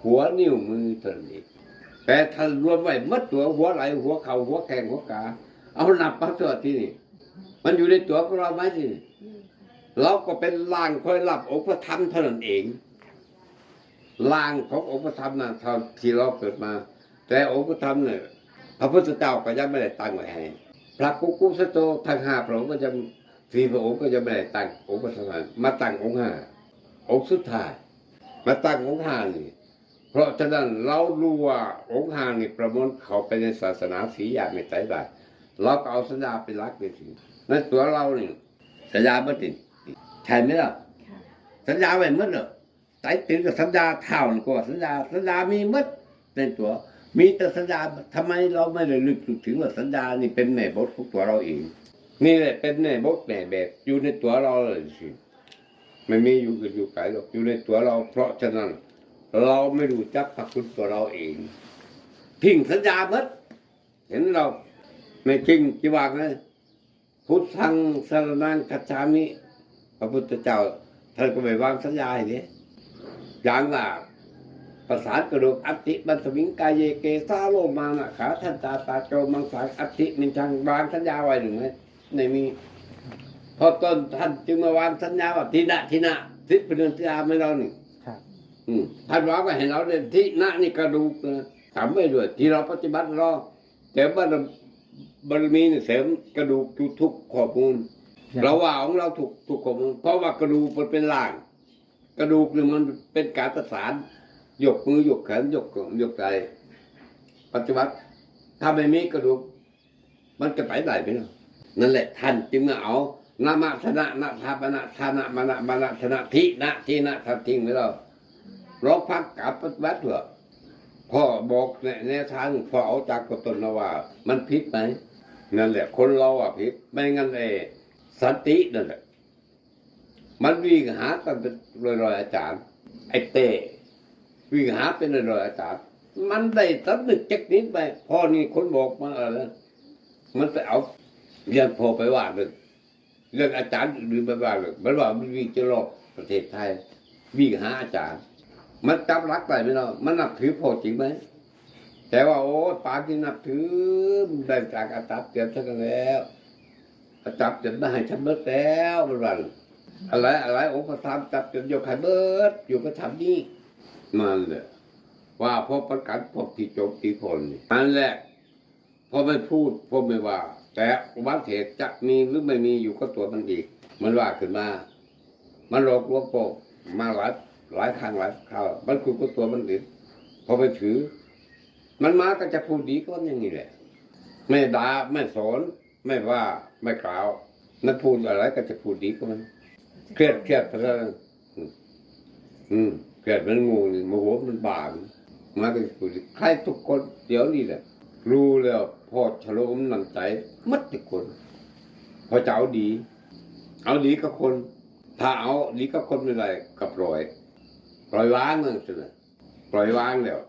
ຫົວນິ້ວມືເທົ່ານັ້ນເອງ. ແຕ່ທ່ານລວມໄວ້ໝົດຕົວ ຫົວໄຫຼ່ ຫົວເຂົ່າ ຫົວແຂ້ງ ຫົວຂາ ເອົານັບມາຕົວະທີ່ນີ້ ມັນຢູ່ໃນຕົວຂອງລາວໄໝທີ່ນີ້? ລາວກໍເປັນຮ່າງຄອຍຮັບອົງພະທຳເທົ່ານັ້ນເອງ. ຮ່າງຂອງອົງພະທຳນະ ເທົ່າທີ່ເຮົາເກີດມາ. ແຕ່ອົງພະທຳນີ້ ພະພຸດທະເຈົ້າກໍຍັງບໍ່ໄດ້ຕັ້ງໄວ້ໃຫ້. ພະກຸກຸສະໂຕທັງຫ້າພະອົງກໍຍັງ ສີ່ພະອົງກໍຍັງບໍ່ໄດ້ຕັ້ງອົງພະທຳ ມາຕັ້ງອົງຫ້າ ອົງສຸດທ້າຍ ມາຕັ້ງອົງຫ້ານີ້. ເພາະສະນັ້ນ ເຮົາຮູ້ວ່າອົງຫ້ານີ້ປະມວນເຂົ້າໄປໃນສາສະໜາສີຢາກໃນໃຈໄດ້ ເຮົາກໍເອົາສັນຍາເປັນຫຼັກເປັນສິນໃນຕົວເຮົານີ້. ສັນຍາໝົດນີ້ ໃຊ່ໄໝລະ? ສັນຍາໄວ້ໝົດເລີຍ. ໃຕ້ຕີນກໍສັນຍາ ເທົ້ານີ້ກໍວ່າສັນຍາ ສັນຍາມີໝົດໃນຕົວ ມີແຕ່ສັນຍາ. ທຳໄມເຮົາໄມ່ໄດ້ນຶກເຖິງວ່າສັນຍານີ້ເປັນແມ່ບົດຂອງຕົວເຮົາເອງ? ນີ້ແຫຼະເປັນແມ່ບົດແມ່ແບບຢູ່ໃນຕົວເຮົາເລີຍຊີ້. ມັນມີຢູ່ອື່ນຢູ່ໄກດອກ ຢູ່ໃນຕົວເຮົາ. ເພາະສະນັ້ນ ເຮົາໄມ່ຮູ້ຈັກພະຄຸນຕົວເຮົາເອງ ຖິ້ມສັນຍາໝົດ. ເຫັນເຮົາ ແມ່ນຈິງ ທີ່ວ່າໄງ ພຸດທັງສະລະນັງຄັດສາມິ ພະພຸດທະເຈົ້າ ທ່ານກໍໄປວາງສັນຍາໃຫ້ເດ້ ຢ່າງວ່າ ປະສານກະດູກ ອັດຖິ ບັນສະມິງ ກາເຍ ເກສາ ໂລມາ ນະຂາ ທັນຕາ ຕາໂຈ ມັງສັງ ອັດຖິ ມິນທັງ ວາງສັນຍາໄວ້ໜຶ່ງໃນນີ້. ພໍຕົ້ນທ່ານຈຶ່ງມາວາງສັນຍາວ່າ ທິນະ ທິນະ ສິບເດືອນທີ່ອາມໃຫ້ເຮົານີ້. ອືມ ທ່ານວາງໄວ້ໃຫ້ເຮົາເດ້ ທິນະນີ້ກະດູກນະ ຈຳໄວ້ດ້ວຍ ທີ່ເຮົາປະຕິບັດເນາະ. ແຕ່ບາລະ ບາລະມີນີ້ເສີມກະດູກຢູ່ທຸກຂໍ້ມູນ ເຮົາວ່າຂອງເຮົາທຸກ ທຸກຂໍ້ມູນ ເພາະວ່າກະດູກມັນເປັນຮ່າງ ກະດູກນີ້ມັນເປັນການປະສານ ຍົກມື ຍົກແຂນ ຍົກ ຍົກໄຕ ປະຕິບັດ. ຖ້າບໍ່ມີກະດູກ ມັນຈະໄປໄດ້ໄໝ? ນັ້ນແຫຼະ ທ່ານຈຶ່ງມາເອົາ ນະມະ ທະນະ ນະ ທາ ມະນະ ທານະ ມະນະ ມະນະ ທະນະ ທິນະ ທິນະ ທ່ານຖິ້ມໄປແລ້ວ. ລອງຟັງການປະຕິບັດເທື່ອ ພໍ່ບອກແນະ ແນວທາງ ພໍ່ເອົາຈາກຕົ້ນມາວ່າ ມັນຜິດໄໝ? ນັ້ນແຫຼະ ຄົນເຮົາວ່າຜິດ ໄມ່ຊັ້ນໄອ້ສັນຕິນັ້ນແຫຼະ ມັນວິງຫາກັນເປັນຮ້ອຍໆອາຈານ ໄອ້ເຕ້ວິງຫາເປັນຮ້ອຍໆອາຈານ ມັນໄດ້ສຳນຶກຈັກນິດໄໝ? ພໍ່ນີ້ຄົນບອກມາແລ້ວ ມັນໄປເອົາ ຢ້ານພໍ່ໄປວ່າເລື່ອງ ເລື່ອງອາຈານອື່ນໆ ມັນວ່າເລີຍ ມັນວ່າມັນວິງຈະລອບປະເທດໄທ ວິງຫາອາຈານ ມັນຈັບຫຼັກໄດ້ແມ່ນເນາະ ມັນນັບຖືພໍ່ຈິງໄໝ? ແຕ່ວ່າ ໂອ້ຍ ປານທີ່ນັບຖື ໄດ້ຈາກອາຈານເຕືອນເທົ່ານັ້ນແລ້ວ ອາຈານເຕືອນມາໃຫ້ທັງໝົດແລ້ວ ມັນວ່າ ອາໄລ ອາໄລ ອົງພະທຳຈັບຈົນຍົກໃຫ້ເບິດ ຢູ່ພະທຳນີ້ ນັ້ນແຫຼະ ວ່າພໍປະກັນພວກທີ່ໂຈມຕີພໍ່ນີ້ ນັ້ນແຫຼະ ພໍ່ແມ່ນພູດ ພໍ່ແມ່ນວ່າ ແຕ່ອຸບັດເຫດຈະມີຫຼືໄມ່ມີຢູ່ກັບຕົວມັນອີກ ມັນວ່າຂຶ້ນມາ ມັນຫຼອກລວງພໍ່ມາຫຼາຍ ຫຼາຍຄັ້ງຫຼາຍຄາວ ມັນຄືກັບຕົວມັນເອງ ພໍ່ແມ່ນຖື ມັນມາກໍຈະພູດດີກັບມັນຢ່າງນີ້ແຫຼະ ແມ່ດ່າ ແມ່ສອນ ແມ່ວ່າ ແມ່ກ່າວ ມັນພູດອະໄລກໍຈະພູດດີກັບມັນ ຄຽດ ຄຽດ ອືມ ຄຽດມັນໂງ່ນີ້ ໂມໂຫມັນບ້າ ມາກໍຈະພູດດີ ໃຄທຸກຄົນດຽວນີ້ແຫຼະ ຮູ້ແລ້ວພໍສະຫຼົມນ້ຳໃຈໝົດທຸກຄົນ ພໍຈະເອົາດີ ເອົາດີກັບຄົນ ຖ້າເອົາດີກັບຄົນບໍ່ໄດ້ກໍປ່ອຍ ປ່ອຍວາງ ວ່າຊັ້ນນະ. ປ່ອຍວາງແລ້ວ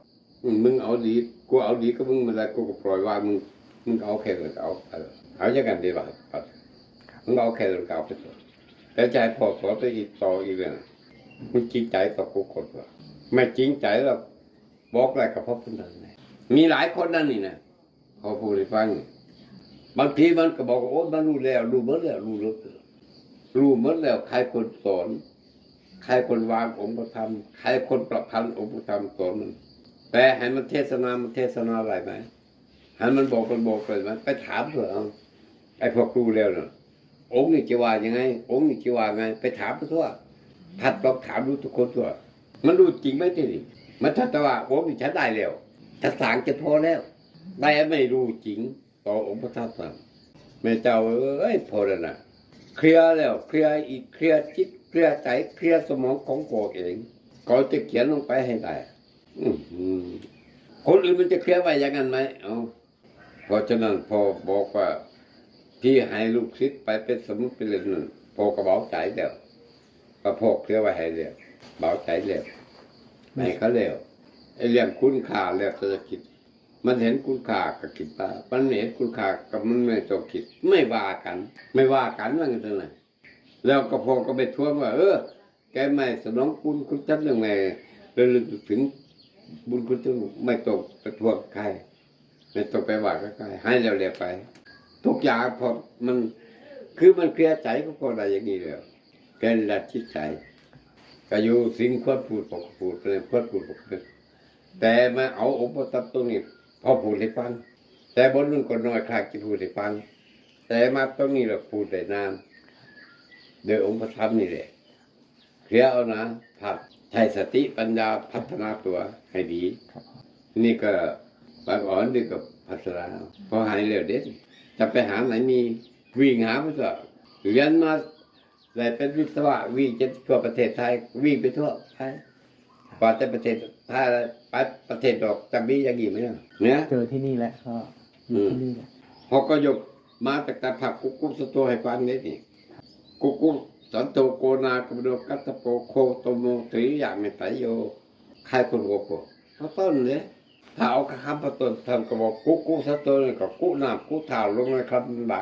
ອືມ ມຶງເອົາດີ ກູເອົາດີກັບມຶງບໍ່ໄດ້ ກູກໍປ່ອຍວາງມຶງ ມຶງເອົາແຄ່ນັ້ນກໍເອົາ ເອີ ເອົາຈັ່ງນັ້ນດີກວ່າ ມຶງເອົາແຄ່ນັ້ນກໍເອົາໄປເຖາະ ແຕ່ຈະໃຫ້ພໍ່ສອນໄປອີກຕໍ່ອີກນັ້ນ ມຶງຈິງໃຈຕໍ່ກູກ່ອນວ່າ ແມ່ນຈິງໃຈແລ້ວ ບອກໄດ້ກໍພໍປານນັ້ນແຫຼະ ມີຫຼາຍຄົນນັ້ນນີ້ນະ ຂໍເວົ້າໃຫ້ຟັງ ບາງທີມັນກໍບອກວ່າ ໂອ້ ມັນຮູ້ແລ້ວ ຮູ້ເບິດແລ້ວ ຮູ້ເລີກ ຮູ້ໝົດແລ້ວ ໃຄຄົນສອນ ໃຄຄົນວາງອົງພະທຳ ໃຄຄົນປະພັນອົງພະທຳສອນມັນ ແຕ່ໃຫ້ມັນເທດສະໜາ ມັນເທດສະໜາໄດ້ໄໝ? ໃຫ້ມັນບອກ ມັນບອກໄດ້ໄໝ? ໄປຖາມເຖາະ ເອົາ ໄອ້ພວກຮູ້ແລ້ວນະ ອົງນີ້ຈະວ່າຍັງໄງ? ອົງນີ້ຈະວ່າໄງ? ໄປຖາມເຂົາທົ່ວ ທ່ານລອງຖາມດູທຸກຄົນທົ່ວ ມັນຮູ້ຈິງໄໝທີ່ນີ້? ມັນທັນແຕ່ວ່າອົງນີ້ຈະໄດ້ແລ້ວ ຈະສ້າງຈະພໍແລ້ວ ແຕ່ໄມ່ຮູ້ຈິງ ຕໍ່ອົງພະທຳນັ້ນ ແມ່ເຈົ້າເອີຍ ພໍແລ້ວນະ ເຄລຍແລ້ວ ເຄລຍອີກ ເຄລຍຈິດ ເຄລຍໃຈ ເຄລຍສະໝອງຂອງໂກເອງ ກໍຈະຂຽນລົງໄປໃຫ້ໄດ້ ອືມ ຄົນອື່ນມັນຈະເຄລຍໄວ້ຢ່າງນັ້ນໄໝ? ເອົາ ເພາະສະນັ້ນພໍ່ບອກວ່າ ທີ່ໃຫ້ລູກສິດໄປເປັນສະໝຸດໄປເຫຼັ້ນນັ້ນ ພໍ່ກໍເບົາໃຈແລ້ວ ກໍພໍ່ເຄລຍໄວ້ໃຫ້ແລ້ວ ເບົາໃຈແລ້ວ ໃຫ້ເຂົາແລ້ວ ໄອ້ເລື່ອງຄຸນຄ່າແລ້ວແຕ່ຈະຄິດ ມັນເຫັນຄຸນຄ່າກໍຄິດວ່າ ມັນບໍ່ເຫັນຄຸນຄ່າກໍມັນບໍ່ຕ້ອງຄິດ ໄມ່ວ່າກັນ ໄມ່ວ່າກັນ ວ່າຊັ້ນນະ ແລ້ວກໍພໍ່ກໍໄປທວງວ່າ ເອີ ແກໄມ່ສະໜອງບຸນຄຸນສັນເລື່ອງແມ່ ລະລຶກເຖິງບຸນຄຸນສັນ ໄມ່ຕ້ອງໄປທວງໃຄ ໄມ່ຕ້ອງໄປວ່າກັບໃຄ ໃຫ້ແລ້ວແລ້ວໄປ ທຸກຢ່າງ ເພາະມັນ ຄືມັນເຄລຍໃຈກໍພໍໄດ້ຢ່າງນີ້ແລ້ວ ແກ່ນລະຈິດໃຈ ກໍຢູ່ສິ່ງຄວນພູດ ພວກພູດເພິ່ນ ຄວນພູດ ພວກເພິ່ນ ແຕ່ມາເອົາອົງປະທັບຕົງນີ້ ພໍພູດໃຫ້ຟັງ ແຕ່ບ່ອນໜຶ່ງກໍນ້ອຍຄາກຊິພູດໃຫ້ຟັງ ແຕ່ມາຕົງນີ້ລະພູດໄດ້ນານ ໂດຍອົງປະທັບນີ້ແຫຼະ ເພື່ອເອົານາພັດ ໃຊ້ສະຕິປັນຍາພັດທະນາຕົວໃຫ້ດີ. ນີ້ກໍບາງອ່ອນນີ້ກໍພັດທະນາ ພໍຫາຍແລ້ວເດ້ ຈະໄປຫາໃນມີ ວິ່ງຫາພຸ້ນຕົວະ ຮຽນມາໄດ້ເປັນວິສະວະ ວິ່ງຈົນທົ່ວປະເທດໄທ ວິ່ງໄປທົ່ວໄປ ກວ່າແຕ່ປະເທດໄທ ໄປປະເທດນອກ ຈະມີຢ່າງນີ້ໄໝເນາະ ເຈີທີ່ນີ້ແຫຼະ ກໍຢູ່ທີ່ນີ້ແຫຼະ ເຮົາກໍຍົກມາຕັ້ງແຕ່ພາກກຸກຸສະໂຕໃຫ້ຟັງເດ້ນີ້ ກຸກຸສັນໂຕ ໂກນາຄະມະໂນ ກັດສະໂປ ໂຄຕະໂມ ຕິລິຍະເມດໄຕໂຍ ຄາຍຄົນຫົວໂປ ເອົາຕົ້ນເດ້ ຖ້າເອົາຄຳຕົ້ນ ທ່ານກໍບອກ ກຸກຸສັນໂຕ ນີ້ກໍກຸນ້ຳກຸທ່າລົງໃນຄຳບາ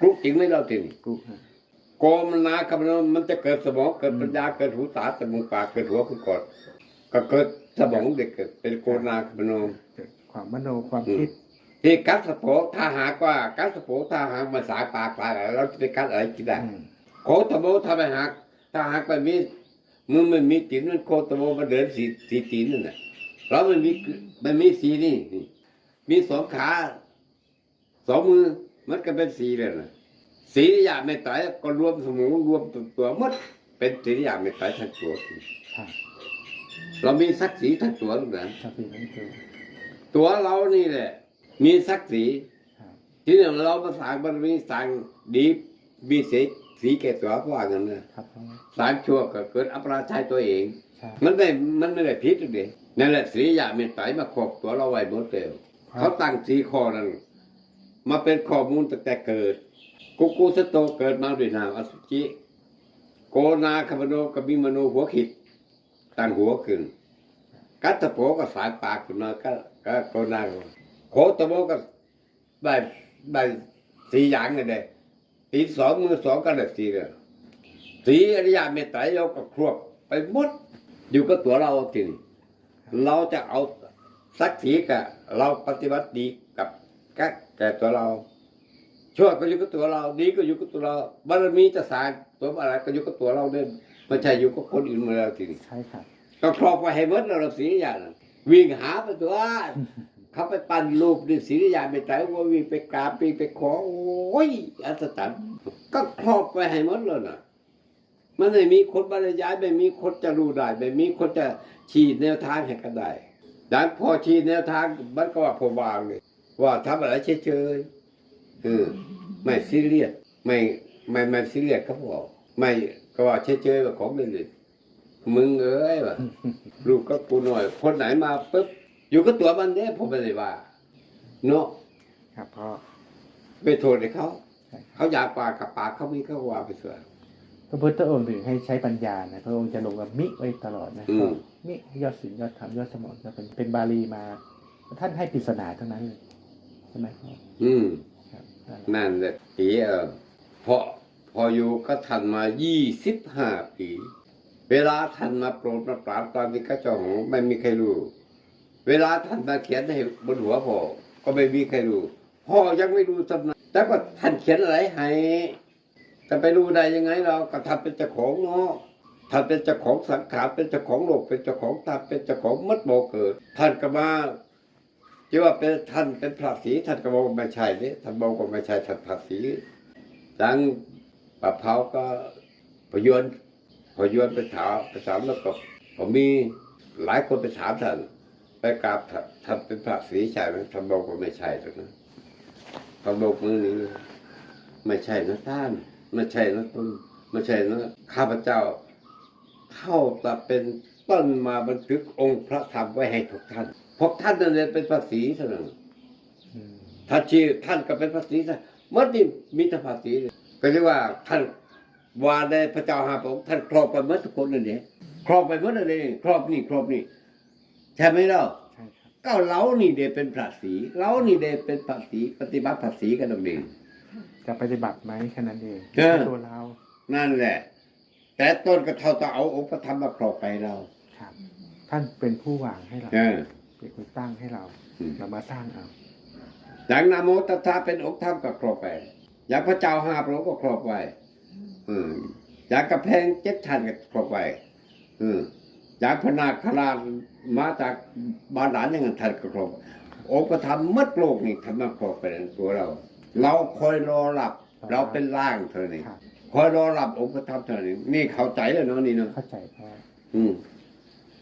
ກຸຈິງໄໝລາວທີ່ນີ້ ກຸ ໂກນາຄະມະໂນ ມັນຈະເກີດສະໝອງ ເກີດປັນຍາ ເກີດຫູຕາ ຈະມູກ ປາກ ເກີດຫົວຄືກ່ອນ ກໍເກີດສະໝອງເດ້ ເກີດເປັນໂກນາຄະມະໂນ ເກີດຄວາມມະໂນ ຄວາມຄິດ ທີ່ກັດສະໂປ ຖ້າຫາກວ່າ ກັດສະໂປ ຖ້າຫາກມາສາກປາກຫຼາຍ ລາວຈະໄປກັດອະໄລກິນໄດ້ ໂຄຕະໂມ ຖ້າໄປຫາກ ຖ້າຫາກມັນມີ ມືມັນມີຕີນ ມັນໂຄຕະໂມ ມັນເດີນສີ່ ສີ່ຕີນນັ້ນນະ ລາວມັນມີ ມັນມີສີ່ນີ້ ນີ້ ມີສອງຂາ ສອງມື ມັນກໍເປັນສີ່ແລ້ວນະ ສີລິຍະເມດໄຕກໍລວມສະໝອງ ລວມຕົວໝົດ ເປັນສີລິຍະເມດໄຕທັງຕົວ ລາວມີສັກສີທັງຕົວນະ ສັກສີທັງຕົວ ຕົວລາວນີ້ແຫຼະ ມີສັກສີ ທີນີ້ລາວມາສ້າງບາລະມີ ສ້າງດີ ມີເສ ສີແກ່ຕົວ ເພາະວ່ານັ້ນນະ ສ້າງຊົ່ວກໍເກີດອັບປະລາດໃສ່ຕົວເອງ ມັນໄດ້ ມັນບໍ່ໄດ້ຜິດເດ້ ນັ້ນແຫຼະ ສີລິຍະເມດໄຕມາຄອບຕົວລາວໄວ້ໝົດແລ້ວ ເຂົາຕັ້ງສີ່ຂໍ້ນັ້ນ ມາເປັນຂໍ້ມູນຕັ້ງແຕ່ເກີດ ກຸກຸສັນໂຕ ເກີດມາດ້ວຍນ້ຳອະສຸຈິ ໂກນາຄະມະໂນ ກໍມີມະໂນຫົວຄິດ ຕັ້ງຫົວຂຶ້ນ ກັດສະໂປ ກໍສາຍປາກຂຶ້ນມາ ກະ ກະໂກນາ ໂຄຕະໂມ ກໍໄດ້ ໄດ້ສີ່ຢ່າງນັ້ນເດ້ ຕີນສອງ ມືສອງ ກໍໄດ້ສີ່ແລ້ວ ສີລິຍະເມດໄຕ ລາວກໍຄວບໄປໝົດ ຢູ່ກັບຕົວລາວທີນີ້ ລາວຈະເອົາສັກສີກະ ລາວປະຕິບັດດີກັບ ກະ ແກ່ຕົວລາວ ຊົ່ວກໍຢູ່ກັບຕົວລາວ ດີກໍຢູ່ກັບຕົວລາວ ບາລະມີຈະສ້າງຕົວອະໄລກໍຢູ່ກັບຕົວລາວເດ້ ບໍ່ໃຊ່ຢູ່ກັບຄົນອື່ນໝົດແລ້ວທີນີ້ ໃຊ່ຄັບ ກໍຄອບໄວ້ໃຫ້ໝົດແລ້ວ ສີລິຍະນະ ວິ່ງຫາໄປຕົວະ ເຂົາໄປປັ້ນຮູບນີ້ ສີລິຍະເມດໄຕ ໂອ້ຍ ວິ່ງໄປກາບ ວິ່ງໄປຂໍ ໂອ້ຍ ອັດສະຈັນ ກໍຄອບໄວ້ໃຫ້ໝົດແລ້ວນະ ມັນໄມ່ມີຄົນບັນລະຍາຍ ໄມ່ມີຄົນຈະຮູ້ໄດ້ ໄມ່ມີຄົນຈະຊີ້ແນວທາງໃຫ້ກັນໄດ້ ຢ່າງພໍ່ຊີ້ແນວທາງ ມັນກໍວ່າພໍ່ວ່າງເດ້ ວ່າທຳອະໄລເສີຍໆ ເອີ ໄມ່ຊີຣຽສ ໄມ່ ໄມ່ ໄມ່ຊີຣຽສກັບພໍ່ ໄມ່ ກໍວ່າເສີຍໆ ວ່າຂອງເຫຼັ້ນໆ ມຶງເອີຍ ວ່າ ລູກກັບກູນ້ອຍ ຄົນໃດມາປຶບ ຢູ່ກັບຕົວມັນເດ້ ພໍ່ບໍ່ໄດ້ວ່າ ເນາະ ຄັບພໍ່ ໄປໂທດໃຫ້ເຂົາ ເຂົາຢາກປາກກັບປາກ ເຂົາມີເຂົາກໍວ່າໄປເທື່ອ ພະພຸດທະອົງເຖິງໃຫ້ໃຊ້ປັນຍານະ ພະອົງຈະລົງວ່າມິໄວ້ຕະຫຼອດນະ ອືມ ມິ ຍອດສິນ ຍອດທຳ ຍອດສະໝອງ ເປັນ ເປັນບາລີມາ ທ່ານໃຫ້ປິດສະໜາທັງນັ້ນເລີຍ ໃຊ່ໄໝພໍ່? ອືມ ນັ້ນແຫຼະ ເອີ ເພາະພໍ່ຢູ່ກັບທ່ານມາຊາວຫ້າປີ ເວລາທ່ານມາໂປດມາປາບຕອນທີ່ເຂົາເຈົ້າ ບໍ່ມີໃຜຮູ້ ເວລາທ່ານມາຂຽນໃຫ້ບົນຫົວພໍ່ ກໍບໍ່ມີໃຜຮູ້ ພໍ່ຍັງໄມ່ຮູ້ຊ້ຳນັ້ນ ແຕ່ວ່າທ່ານຂຽນອະໄລໃຫ້ ຈະໄປຮູ້ໄດ້ຍັງໄງລາວ ກໍທ່ານເປັນເຈົ້າຂອງເນາະ ທ່ານເປັນເຈົ້າຂອງສັງຂານ ເປັນເຈົ້າຂອງໂລກ ເປັນເຈົ້າຂອງທຳ ເປັນເຈົ້າຂອງໝົດບໍ່ເກີດ ທ່ານກໍມາ ທີ່ວ່າເປັນ ທ່ານເປັນພະສີ ທ່ານກໍບອກວ່າບໍ່ໃຊ່ເດ້ ທ່ານບອກວ່າບໍ່ໃຊ່ ທ່ານພະສີ ຈັ່ງປາເຜົາກໍພະຍວນ ພະຍວນໄປຖາມ ໄປຖາມ ແລ້ວກໍ ກໍມີຫຼາຍຄົນໄປຖາມທ່ານ ໄປກາບທ່ານ ທ່ານເປັນພະສີໃຊ່ໄໝ? ທ່ານບອກວ່າບໍ່ໃຊ່ດອກນະ ທ່ານບອກມື້ນີ້ ບໍ່ໃຊ່ນະທ່ານ ບໍ່ໃຊ່ນະຕົນ ບໍ່ໃຊ່ນະຂ້າພະເຈົ້າ ເຮົາຈະເປັນຕົ້ນມາບັນທຶກອົງພະທຳໄວ້ໃຫ້ພວກທ່ານ ພວກທ່ານນັ້ນແຫຼະເປັນພະສີເທົ່ານັ້ນ ອືມ ທ່ານຊື່ ທ່ານກໍເປັນພະສີຊະ ໝົດນີ້ມີແຕ່ພະສີ ກໍເລີຍວ່າທ່ານ ວ່າແດ່ພະເຈົ້າຫ້າພະອົງ ທ່ານຄອບໄປໝົດທຸກຄົນນັ້ນເດ້ ຄອບໄປໝົດນັ້ນເດ້ ຄອບນີ້ ຄອບນີ້ ໃຊ່ໄໝລາວ? ໃຊ່ຄັບ ກໍລາວນີ້ເດ້ເປັນພະສີ ລາວນີ້ເດ້ເປັນພະສີ ປະຕິບັດພະສີກັນດອກນີ້ ຈະປະຕິບັດໄໝ ແຄ່ນັ້ນເອງ ເອີ ຕົວລາວ ນັ້ນແຫຼະ ແຕ່ຕົ້ນກໍເທົ່າຕ້ອງເອົາອົງພະທຳມາຄອບໄປໃຫ້ລາວ ຄັບ ທ່ານເປັນຜູ້ວາງໃຫ້ລາວ ເອີ ເປັນຄົນຕັ້ງໃຫ້ລາວ ອືມ ລາວມາສ້າງເອົາ ຢ່າງນະໂມຕັດສະເປັນອົງທຳກໍຄອບໄປ ຢ່າງພະເຈົ້າຫ້າພະອົງກໍຄອບໄວ້ ອືມ ຢ່າງກຳແພງເຈັດຊັ້ນກໍຄອບໄວ້ ອືມ ຈາກພະນາຄະລາດ ມາຈາກບາດານຫຍັງ ທ່ານກໍຄອບ. ອົງພະທຳໝົດໂລກນີ້ ທ່ານມາຄອບໄປໃນຕົວລາວ. ລາວຄອຍລໍຮັບ ລາວເປັນລ່າງເທົ່ານີ້ ຄອຍລໍຮັບອົງພະທຳເທົ່ານີ້. ນີ້ເຂົ້າໃຈແລ້ວເນາະ ນີ້ເນາະ. ເຂົ້າໃຈພໍ່. ອືມ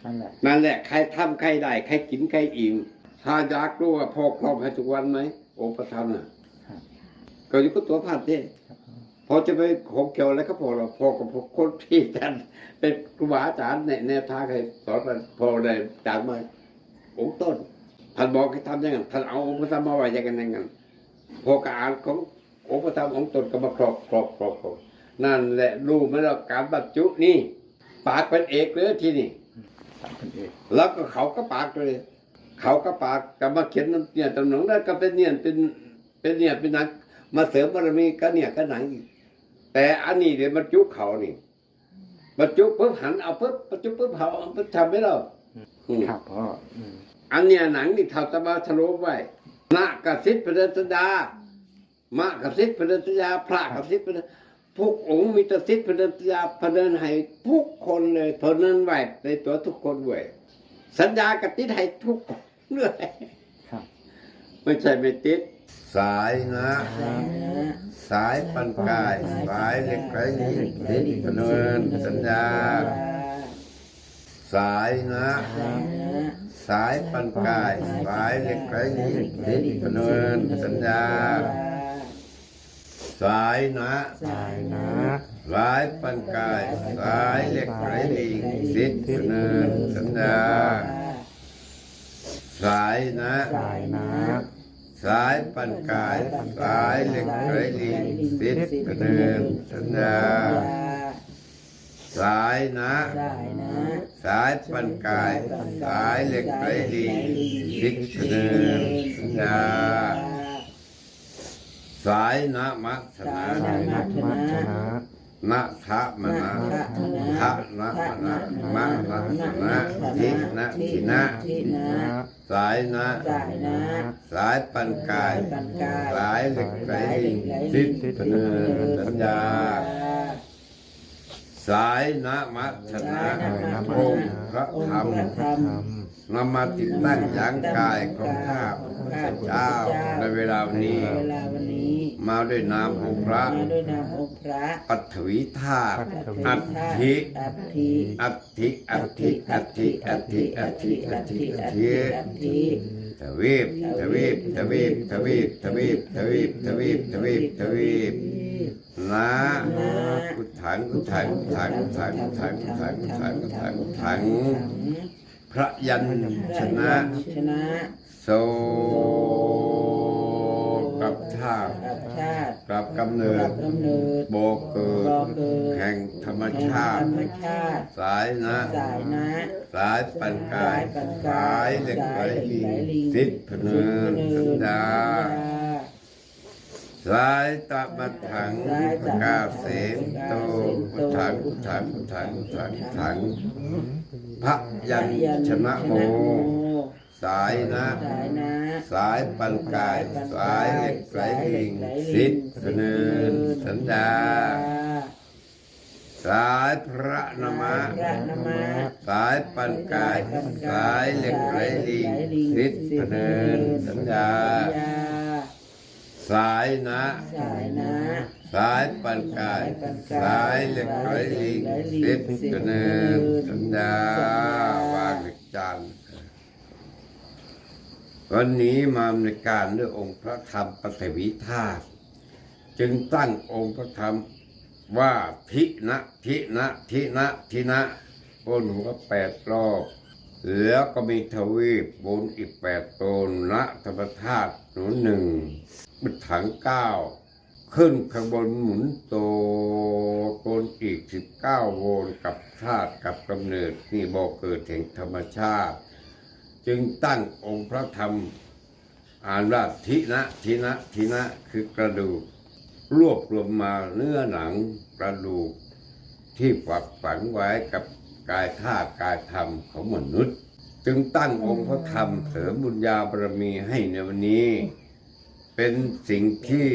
ນັ້ນແຫຼະ ນັ້ນແຫຼະ ໃຜທຳໃຜໄດ້ ໃຜກິນໃຜອີ່ມ. ຖ້າຢາກຮູ້ວ່າພໍ່ຄອບໃຫ້ທຸກວັນໄໝ ອົງພະທຳນະ ກໍຢູ່ກັບຕົວທ່ານເດ້. ພໍ່ຈະໄປຂົງກ່ຽວອະໄລກັບພໍ່ລະ? ພໍ່ກໍຄົນທີ່ທ່ານເປັນຄູບາອາຈານແນະແນວທາງໃຫ້ສອນ ພໍ່ໄດ້ຈາກມາອົງຕົນ. ທ່ານບອກໃຫ້ທຳຢ່າງນັ້ນ ທ່ານເອົາອົງພະທຳມາໄວ້ຢ່າງນັ້ນຢ່າງນັ້ນ. ພໍ່ກໍອ່ານຂອງອົງພະທຳອົງຕົນ ກໍມາຄອບ ຄອບ ຄອບ ຄອບ. ນັ້ນແຫຼະ ຮູ້ມາແລ້ວ ການບັນຈຸນີ້ ປາກເປັນເອກເລີຍທີນີ້. ປາກເປັນເອກ ແລ້ວກໍເຂົ້າກັບປາກເລີຍ. ເຂົ້າກັບປາກ ກໍມາຂຽນນຳເນຍນຳໜັງ ແລ້ວກໍເປັນເນຍນ ເປັນ ເປັນເນຍນເປັນໜັງ ມາເສີມບາລະມີກັບເນຍນກັບໜັງອີກ. ແຕ່ອັນນີ້ເດ ບັນຈຸເຂົ້ານີ້ ບັນຈຸປຶບ ຫັນເອົາປຶບ ບັນຈຸປຶບ ເຮົາເອົາປຶບ ທຳໄດ້ແລ້ວ. ອືມ ອືມ ຄັບພໍ່. ອືມ ອັນເນຍນໜັງນີ້ ເທົ່າແຕ່ວ່າສະໂລບໄວ້ ນະກະສິດພະເດີນສັນຍາ ມະກະສິດພະເດີນສັນຍາ ພະກະສິດພະເດີນ ທຸກອົງມີແຕ່ສິດພະເດີນສັນຍາ ພະເດີນໃຫ້ທຸກຄົນເລີຍ ພະເດີນໄວ້ໃນຕົວທຸກຄົນເວີຍ. ສັນຍາກະຕິດໃຫ້ທຸກຄົນເລີຍ. ຄັບ ບໍ່ໃຊ່ໄມ່ຕິດ. ສາຍນະ ສາຍນະ ສາຍປັນກາຍ ສາຍເຫຼັກໄຫຼລິງ ສິດພະເນີນສັນຍາ. ສາຍນະ ສາຍນະ ສາຍປັນກາຍ ສາຍເຫຼັກໄຫຼລິງ ສິດພະເນີນສັນຍາ. ສາຍນະ ສາຍນະ ສາຍປັນກາຍ ສາຍເຫຼັກໄຫຼລິງ ສິດພະເນີນສັນຍາ. ສາຍນະ ສາຍນະ ສາຍປັນກາຍ ສາຍເຫຼັກໄຫຼລິງ ສິດພະເນີນສັນຍາ. ສາຍນະ ສາຍນະ ສາຍປັນກາຍ ສາຍເຫຼັກໄຫຼລິງ ສິດພະເນີນສັນຍາ. ສາຍນະມະຊະນະ ສາຍນະມະຊະນະ ນະທະມະນະ ນະທະມະນະ ທະນະມະນະ ທະນະມະນະ ທິນະ ທິນະ ທິນະ. ສາຍນະ ສາຍນະ ສາຍປັນກາຍ ສາຍປັນກາຍ ສາຍເຫຼັກໄຫຼລິງ ສາຍເຫຼັກໄຫຼລິງ ສິດພະເນີນສັນຍາ. ສາຍນະມະຊະນະ ສາຍນະມະຊະນະ ອົງພະທຳ ອົງພະທຳ ນຳມາຕິດຕັ້ງຢາງກາຍຂອງຂ້າພະເຈົ້າ ໃນເວລາວັນນີ້ ໃນເວລາວັນນີ້ ມາດ້ວຍນາມອົງພະ ມາດ້ວຍນາມອົງພະ ປັດຖະວີທາດ ປັດຖະວີທາດ ອັດຖິ ອັດຖິ ອັດຖິ ອັດຖິ ອັດຖິ ອັດຖິ ອັດຖິ ອັດຖິ ອັດຖິ ອັດຖິ ທະວີບ ທະວີບ ທະວີບ ທະວີບ ນະ ນະ ພຸດຖັງ ພຸດຖັງ ພຸດຖັງ ພະຍັນຊະນະ ພະຍັນຊະນະ ໂສ ກັບຊາດ ກັບຊາດ ກັບກຳເນີດ ກັບກຳເນີດ ບໍ່ເກີດ ບໍ່ເກີດ ແຫ່ງທຳມະຊາດ ແຫ່ງທຳມະຊາດ ສາຍນະ ສາຍນະ ສາຍປັນກາຍ ສາຍປັນກາຍ ສາຍເຫຼັກໄຫຼລິງ ສາຍເຫຼັກໄຫຼລິງ ສິດພະເນີນ ສິດພະເນີນ ສັນຍາ ສັນຍາ ສາຍຕະມັດຖັງ ສາຍຕະມັດຖັງ ພະກາເສນໂຕ ພະກາເສນໂຕ ພຸດຖັງ ພຸດຖັງ ພຸດຖັງ ພຸດຖັງ ພະຍັນຊະນະໂມ ພະຍັນຊະນະໂມ ສາຍນະ ສາຍນະ ສາຍປັນກາຍ ສາຍເຫຼັກໄຫຼລິງ ສາຍເຫຼັກໄຫຼລິງ ສິດພະເນີນ ສິດພະເນີນ ສັນຍາ ສາຍພະນາມະ ພະນາມະ ສາຍປັນກາຍ ສາຍເຫຼັກໄຫຼລິງ ສິດພະເນີນ ສັນຍາ ສາຍນະ ສາຍນະ ສາຍປັນກາຍ ສາຍເຫຼັກໄຫຼລິງ ສິດພະເນີນ ສັນຍາ ວາງເວກຈານ. ວັນນີ້ມາໃນການດ້ວຍອົງພະທຳປັດຖະວີທາດ ຈຶ່ງຕັ້ງອົງພະທຳວ່າ ທິນະ ທິນະ ທິນະ ທິນະ ໂກນຫົວແປດລອບ ແລ້ວກໍມີທະວີບ ໂກນອີກແປດໂຕ ນະທຳມະທາດໜູນໜຶ່ງ ບຸດຖັງເກົ້າ ຂຶ້ນຂ້າງບົນໝູນໂຕ ໂກນອີກສິບເກົ້າໂກນ ກັບຊາດກັບກຳເນີດ ນີ້ບໍ່ເກີດແຫ່ງທຳມະຊາດ ຈຶ່ງຕັ້ງອົງພະທຳ ອ່ານວ່າ ທິນະ ທິນະ ທິນະ ຄືກະດູກ ລວບລວມມາເນື້ອໜັງກະດູກ ທີ່ຝັກຝັງໄວ້ກັບກາຍທາດກາຍທຳຂອງມະນຸດ ຈຶ່ງຕັ້ງອົງພະທຳເສີມບຸນຍາບາລະມີໃຫ້ໃນວັນນີ້ ເປັນສິ່ງທີ່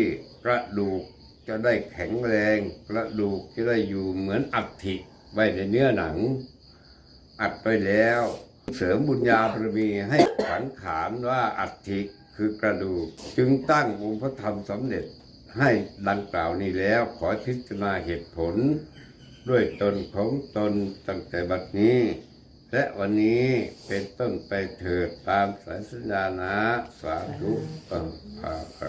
ກະດູກຈະໄດ້ແຂງແຮງ ກະດູກຈະໄດ້ຢູ່ເໝືອນອັດຖິໄວ້ໃນເນື້ອໜັງ. ອັດໄວ້ແລ້ວ ເສີມບຸນຍາບາລະມີໃຫ້ສັງຂານວ່າອັດຖິ ຄືກະດູກ ຈຶ່ງຕັ້ງອົງພະທຳສຳເລັດໃຫ້ດັ່ງກ່າວນີ້ແລ້ວ ຂໍພິຈາລະນາເຫດຜົນດ້ວຍຕົນຂອງຕົນຕັ້ງແຕ່ບັດນີ້ ແລະ ວັນນີ້ເປັນຕົ້ນໄປເທີດ ຕາມສາຍສັນຍານາ ສາທຸ. ເອີ ເອີ.